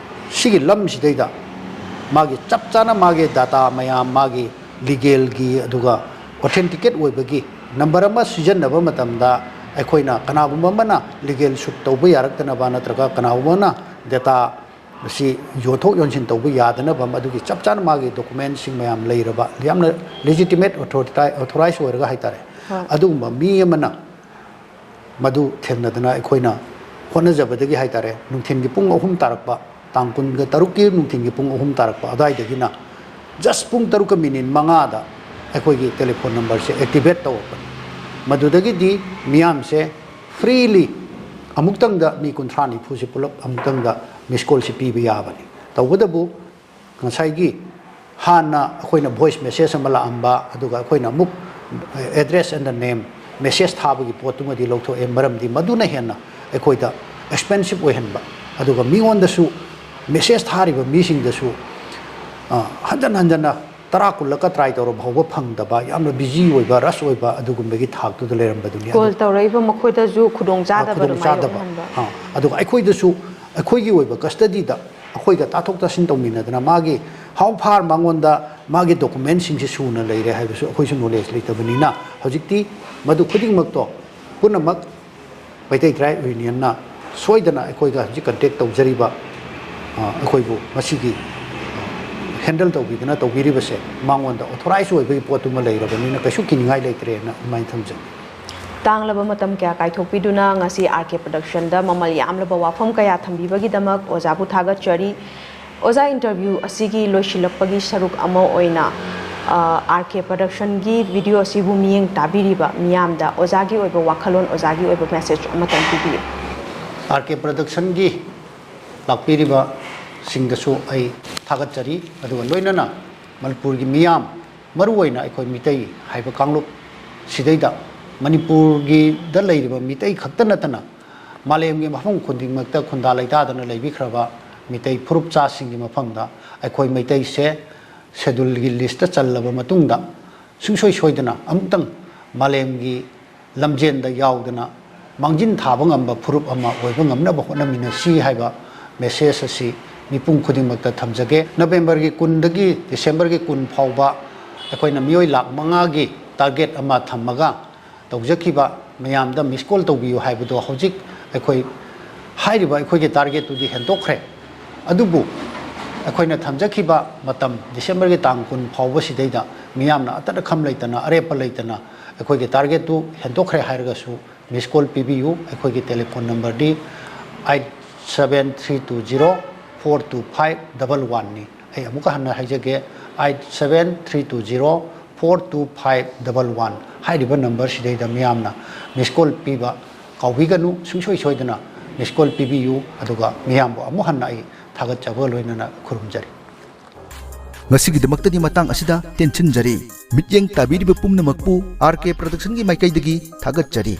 ꯁꯤꯒꯤ ꯂꯝꯁꯤꯗꯩꯗ ꯃꯥꯒꯤ ꯆꯞ ꯆꯥꯅ ꯃꯥꯒꯤ ꯗꯥꯇꯥ ꯃꯌꯥꯝ, ꯃꯥꯒꯤ ꯂꯤꯒꯦꯜꯒꯤ, ꯑꯗꯨꯒ ꯑꯣꯊꯦꯟꯇꯤꯀꯦꯠ ꯑꯣꯏꯕꯒꯤ ꯅꯝꯕꯔ ꯑꯃ ꯁꯤꯖꯤꯟꯅꯕ ꯃꯇꯝꯗ ꯑꯩꯈꯣꯏꯅ ꯀꯅꯥꯒꯨꯝꯕ ꯑꯃꯅ ꯂꯤꯒꯦꯜ ꯁꯨꯠ ꯇꯧꯕ ꯌꯥꯔꯛꯇꯅꯕ ꯅꯠꯇ꯭ꯔꯒ ꯀꯅꯥꯒꯨꯝꯕ ꯑꯃꯅ ꯗꯦꯇꯥ ꯑꯁꯤ ꯌꯣꯟꯊꯣꯛ ꯌꯣꯟꯁꯤꯟ ꯇꯧꯕ ꯌꯥꯗꯅꯕ ꯃꯗꯨꯒꯤ ꯆꯞ ꯆꯥꯅ ꯃꯥꯒꯤ ꯗꯣꯀꯨꯃꯦꯟꯁꯤꯡ ꯃꯌꯥꯝ ꯂꯩꯔꯕ, ꯌꯥꯝꯅ ꯂꯦꯖꯤꯇꯤꯃꯦꯠ ꯑꯣꯊꯣꯔꯥꯏꯁ ꯑꯣꯏꯔꯒ ꯍꯥꯏꯇꯥꯔꯦ, ꯍꯣꯏ꯫ ꯑꯗꯨꯒꯨꯝꯕ ꯃꯤ ꯑꯃꯅ ꯃꯗꯨ ꯊꯦꯡꯅꯗꯅ ꯑꯩꯈꯣꯏꯅ ꯍꯣꯠꯅꯖꯕꯗꯒꯤ ꯍꯥꯏꯇꯥꯔꯦ, ꯅꯨꯡꯊꯤꯜꯒꯤ ꯄꯨꯡ ꯑꯍꯨꯝ ꯇꯥꯔꯛꯄ, ꯇꯥꯡ ꯀꯨꯟꯒ ꯇꯔꯨꯛꯀꯤ ꯅꯨꯡꯊꯤꯜꯒꯤ ꯄꯨꯡ ꯑꯍꯨꯝ ꯇꯥꯔꯛꯄ ꯑꯗꯨꯋꯥꯏꯗꯒꯤꯅ just ꯄꯨꯡ ꯇꯔꯨꯛꯀ ꯃꯤꯅꯤꯠ ꯃꯉꯥꯗ ꯑꯩꯈꯣꯏꯒꯤ ꯇꯦꯂꯤꯐꯣꯟ ꯅꯝꯕꯔꯁꯦ ꯑꯦꯛꯇꯤꯚꯦꯠ ꯇꯧꯔꯛꯄꯅꯤ꯫ ꯃꯗꯨꯗꯒꯤꯗꯤ ꯃꯤꯌꯥꯝꯁꯦ ꯐ꯭ꯔꯤꯂꯤ ꯑꯃꯨꯛꯇꯪꯗ ꯃꯤ ꯀꯨꯟꯊ꯭ꯔꯥ ꯅꯤꯐꯨꯁꯦ ꯄꯨꯂꯞ ꯑꯃꯨꯛꯇꯪꯗ ꯃꯤꯁ ꯀꯣꯜꯁꯦ ꯄꯤꯕ ꯌꯥꯕꯅꯤ꯫ ꯇꯧꯕꯇꯕꯨ ꯉꯁꯥꯏꯒꯤ ꯍꯥꯟꯅ ꯑꯩꯈꯣꯏꯅ ꯚꯣꯏꯁ ꯃꯦꯁꯦꯖ ꯑꯃ ꯂꯥꯛꯑꯝꯕ, ꯑꯗꯨꯒ ꯑꯩꯈꯣꯏꯅ ꯑꯃꯨꯛ address and the name message ꯊꯥꯕꯒꯤ ꯄꯣꯠꯇꯨꯃꯗꯤ ꯂꯧꯊꯣꯛꯑꯦ, ꯃꯔꯝꯗꯤ ꯃꯗꯨꯅ ꯍꯦꯟꯅ ꯑꯩꯈꯣꯏꯗ ꯑꯦꯛꯁꯄꯦꯟꯁꯤꯞ ꯑꯣꯏꯍꯟꯕ, ꯑꯗꯨꯒ ꯃꯤꯉꯣꯟꯗꯁꯨ, ꯃꯦꯁꯦꯖ ꯊꯥꯔꯤꯕ ꯃꯤꯁꯤꯡꯗꯁꯨ, ꯑ, ꯍꯟꯖꯟ ꯍꯟꯖꯟꯅ ꯇꯔꯥ ꯀꯨꯟꯂꯛꯀ ꯇ꯭ꯔꯥꯏ ꯇꯧꯔ ꯐꯥꯎꯕ ꯐꯪꯗꯕ, ꯌꯥꯝꯅ ꯕꯤꯖꯤ ꯑꯣꯏꯕ, ꯔꯁ ꯑꯣꯏꯕ ꯑꯗꯨꯒꯨꯝꯕꯒꯤ ꯊꯥꯛꯇꯨꯗ ꯂꯩꯔꯝꯕꯗꯨꯅꯤ꯫ ꯑꯗꯨ ꯀꯣꯜ ꯇꯧꯔꯛꯏꯕ ꯃꯈꯣꯏꯗꯁꯨ ꯈꯨꯗꯣꯡ ꯆꯥꯗꯕ ꯑꯗꯨꯃꯥꯏꯅ ꯈꯨꯗꯣꯡꯆꯥꯗꯕ꯫ ꯑꯣꯏꯍꯟꯕ꯫ ꯑꯥ, ꯑꯗꯨꯒ ꯑꯩꯈꯣꯏꯗꯁꯨ ꯑꯩꯈꯣꯏꯒꯤ ꯑꯣꯏꯕ ꯀꯁꯇꯗꯤꯗ ꯑꯩꯈꯣꯏꯒ ꯇꯥꯊꯣꯛ ꯇꯥꯁꯤꯟ ꯇꯧꯃꯤꯟꯅꯗꯅ ꯃꯥꯒꯤ how far ꯃꯉꯣꯟꯗ ꯃꯥꯒꯤ ꯗꯣꯀꯨꯃꯦꯟꯁꯤꯡꯁꯦ ꯁꯨꯅ ꯂꯩꯔꯦ ꯍꯥꯏꯕꯁꯨ ꯑꯩꯈꯣꯏꯁꯨ ꯅꯣꯂꯦꯖ ꯂꯩꯇꯕꯅꯤꯅ ꯍꯧꯖꯤꯛꯇꯤ ꯃꯗꯨ ꯈꯨꯗꯤꯡꯃꯛꯇꯣ ꯄꯨꯝꯅꯃꯛ ꯃꯩꯇꯩ ꯇ꯭ꯔꯥꯏꯕ ꯌꯨꯅꯤꯌꯟꯅ ꯁꯣꯏꯗꯅ ꯑꯩꯈꯣꯏꯒ ꯍꯧꯖꯤꯛ ꯀꯟꯇꯦꯛ ꯇꯧꯖꯔꯤꯕ ꯑꯩꯈꯣꯏꯕꯨ ꯃꯁꯤꯒꯤ ꯍꯦꯟꯗꯜ ꯇꯧꯕꯤꯗꯅ ꯇꯧꯕꯤꯔꯤꯕꯁꯦ ꯃꯉꯣꯟꯗ ꯑꯣꯊꯣꯔꯥꯏꯁ ꯑꯣꯏꯕꯒꯤ ꯄꯣꯠꯇꯨꯃ ꯂꯩꯔꯕꯅꯤꯅ ꯀꯩꯁꯨ ꯀꯤꯅꯤꯡꯉꯥꯏ ꯂꯩꯇ꯭ꯔꯦꯅ ꯑꯗꯨꯃꯥꯏꯅ ꯊꯝꯖꯩ꯫ ꯇꯥꯡꯂꯕ ꯃꯇꯝ ꯀꯌꯥ ꯀꯥꯏꯊꯣꯛꯄꯤꯗꯨꯅ ꯉꯁꯤ ꯑꯥꯔ ꯀꯦ ꯄ꯭ꯔꯗꯛꯁꯟꯗ ꯃꯃꯜ ꯌꯥꯝꯂꯕ ꯋꯥꯐꯝ ꯀꯌꯥ ꯊꯝꯕꯤꯕꯒꯤꯗꯃꯛ ꯑꯣꯖꯥꯕꯨ ꯊꯥꯒꯠꯆꯔꯤ꯫ ꯑꯣꯖꯥ, ꯏꯟꯇꯔꯚ꯭ꯌꯨ ꯑꯁꯤꯒꯤ ꯂꯣꯏꯁꯤꯜꯂꯛꯄꯒꯤ ꯁꯔꯨꯛ ꯑꯃ ꯑꯣꯏꯅ ꯑꯥꯔ ꯀꯦ ꯄ꯭ꯔꯗꯛꯁꯟꯒꯤ ꯚꯤꯗꯤꯑꯣ ꯑꯁꯤꯕꯨ ꯃꯤꯠꯌꯦꯡ ꯇꯥꯕꯤꯔꯤꯕ ꯃꯤꯌꯥꯝꯗ ꯑꯣꯖꯥꯒꯤ ꯑꯣꯏꯕ ꯋꯥꯈꯜꯂꯣꯟ, ꯑꯣꯖꯥꯒꯤ ꯑꯣꯏꯕ ꯃꯦꯁꯦꯖ ꯑꯃꯇꯪ ꯄꯤꯕꯤꯌꯨ꯫ ꯑꯥꯔ ꯀꯦ ꯄ꯭ꯔꯗꯛꯁꯟꯒꯤ ꯂꯥꯛꯄꯤꯔꯤꯕꯁꯤꯡꯗꯁꯨ ꯑꯩ ꯊꯥꯒꯠꯆꯔꯤ, ꯑꯗꯨꯒ ꯂꯣꯏꯅꯅ ꯃꯅꯤꯄꯨꯔꯒꯤ ꯃꯤꯌꯥꯝ, ꯃꯔꯨꯑꯣꯏꯅ ꯑꯩꯈꯣꯏ ꯃꯤꯇꯩ ꯍꯥꯏꯕ ꯀꯥꯡꯂꯨꯞ ꯁꯤꯗꯩꯗ ꯃꯅꯤꯄꯨꯔꯒꯤꯗ ꯂꯩꯔꯤꯕ ꯃꯤꯇꯩ ꯈꯛꯇ ꯅꯠꯇꯅ ꯃꯥꯂꯦꯝꯒꯤ ꯃꯐꯝ ꯈꯨꯗꯤꯡꯃꯛꯇ ꯈꯨꯟꯗꯥ ꯂꯩꯇꯥꯗꯅ ꯂꯩꯕꯤꯈ꯭ꯔꯕ ꯃꯤꯇꯩ ꯐꯨꯔꯨꯞꯆꯥꯁꯤꯡꯒꯤ ꯃꯐꯝꯗ ꯑꯩꯈꯣꯏ ꯃꯩꯇꯩꯁꯦ ꯁꯦꯗꯨꯜꯒꯤ ꯂꯤꯁꯇ ꯆꯜꯂꯕ ꯃꯇꯨꯡꯗ ꯁꯨꯡꯁꯣꯏ ꯁꯣꯏꯗꯅ ꯑꯃꯨꯛꯇꯪ ꯃꯥꯂꯦꯝꯒꯤ ꯂꯝꯖꯦꯟꯗ ꯌꯥꯎꯗꯅ ꯃꯥꯡꯖꯤꯟ ꯊꯥꯕ ꯉꯝꯕ ꯐꯨꯔꯨꯞ ꯑꯃ ꯑꯣꯏꯕ ꯉꯝꯅꯕ ꯍꯣꯠꯅꯃꯤꯟꯅꯁꯤ ꯍꯥꯏꯕ ꯃꯦꯁꯦꯖ ꯑꯁꯤ ꯃꯤꯄꯨꯝ ꯈꯨꯗꯤꯡꯃꯛꯇ ꯊꯝꯖꯒꯦ꯫ ꯅꯕꯦꯝꯕꯔꯒꯤ ꯀꯨꯟꯗꯒꯤ ꯗꯤꯁꯦꯝꯕꯔꯒꯤ ꯀꯨꯟ ꯐꯥꯎꯕ ꯑꯩꯈꯣꯏꯅ ꯃꯤꯑꯣꯏ ꯂꯥꯈ ꯃꯉꯥꯒꯤ ꯇꯥꯔꯒꯦꯠ ꯑꯃ ꯊꯝꯃꯒ ꯇꯧꯖꯈꯤꯕ ꯃꯌꯥꯝꯗ ꯃꯤꯁ ꯀꯣꯜ ꯇꯧꯕꯤꯌꯨ ꯍꯥꯏꯕꯗꯣ ꯍꯧꯖꯤꯛ ꯑꯩꯈꯣꯏ ꯍꯥꯏꯔꯤꯕ ꯑꯩꯈꯣꯏꯒꯤ ꯇꯥꯔꯒꯦꯠꯇꯨꯗꯤ ꯍꯦꯟꯗꯣꯛꯈ꯭ꯔꯦ꯫ ꯑꯗꯨꯕꯨ ꯑꯩꯈꯣꯏꯅ ꯊꯝꯖꯈꯤꯕ ꯃꯇꯝ ꯗꯤꯁꯦꯝꯕꯔꯒꯤ ꯇꯥꯡ ꯀꯨꯟ ꯐꯥꯎꯕꯁꯤꯗꯩꯗ ꯃꯤꯌꯥꯝꯅ ꯑꯇꯠ ꯑꯈꯝ ꯂꯩꯇꯅ, ꯑꯔꯦꯞꯄ ꯂꯩꯇꯅ ꯑꯩꯈꯣꯏꯒꯤ ꯇꯥꯔꯒꯦꯠꯇꯨ ꯍꯦꯟꯗꯣꯛꯈ꯭ꯔꯦ ꯍꯥꯏꯔꯒꯁꯨ ꯃꯤꯁ ꯀꯣꯜ ꯄꯤꯕꯤꯌꯨ꯫ ꯑꯩꯈꯣꯏꯒꯤ telephone ꯅꯝꯕꯔꯗꯤ eight seven three two zero four two five double one ꯅꯤ꯫ ꯑꯩ ꯑꯃꯨꯛꯀ ꯍꯟꯅ ꯍꯥꯏꯖꯒꯦ, eight seven three two zero four two five double one꯫ ꯍꯥꯏꯔꯤꯕ ꯅꯝꯕꯔꯁꯤꯗꯩꯗ ꯃꯤꯌꯥꯝꯅ ꯃꯤꯁ ꯀꯣꯜ ꯄꯤꯕ ꯀꯥꯎꯕꯤꯒꯅꯨ꯫ ꯁꯨꯡꯁꯣꯏ ꯁꯣꯏꯗꯅ ꯃꯤꯁ ꯀꯣꯜ ꯄꯤꯕꯤꯌꯨ, ꯑꯗꯨꯒ ꯃꯤꯌꯥꯝꯕꯨ ꯑꯃꯨꯛ ꯍꯟꯅ ꯑꯩ ꯊꯥꯒꯠꯆꯕꯒ ꯂꯣꯏꯅꯅ ꯈꯨꯔꯨꯝꯖꯔꯤ꯫ ꯉꯁꯤꯒꯤꯗꯃꯛꯇꯗꯤ ꯃꯇꯥꯡ ꯑꯁꯤꯗ ꯇꯦꯟꯁꯤꯟꯖꯔꯤ꯫ ꯃꯤꯠꯌꯦꯡ ꯇꯥꯕꯤꯔꯤꯕ ꯄꯨꯝꯅꯃꯛꯄꯨ ꯑꯥꯔ ꯀꯦ ꯄ꯭ꯔꯗꯛꯁꯟꯒꯤ ꯃꯥꯏꯀꯩꯗꯒꯤ ꯊꯥꯒꯠꯆꯔꯤ꯫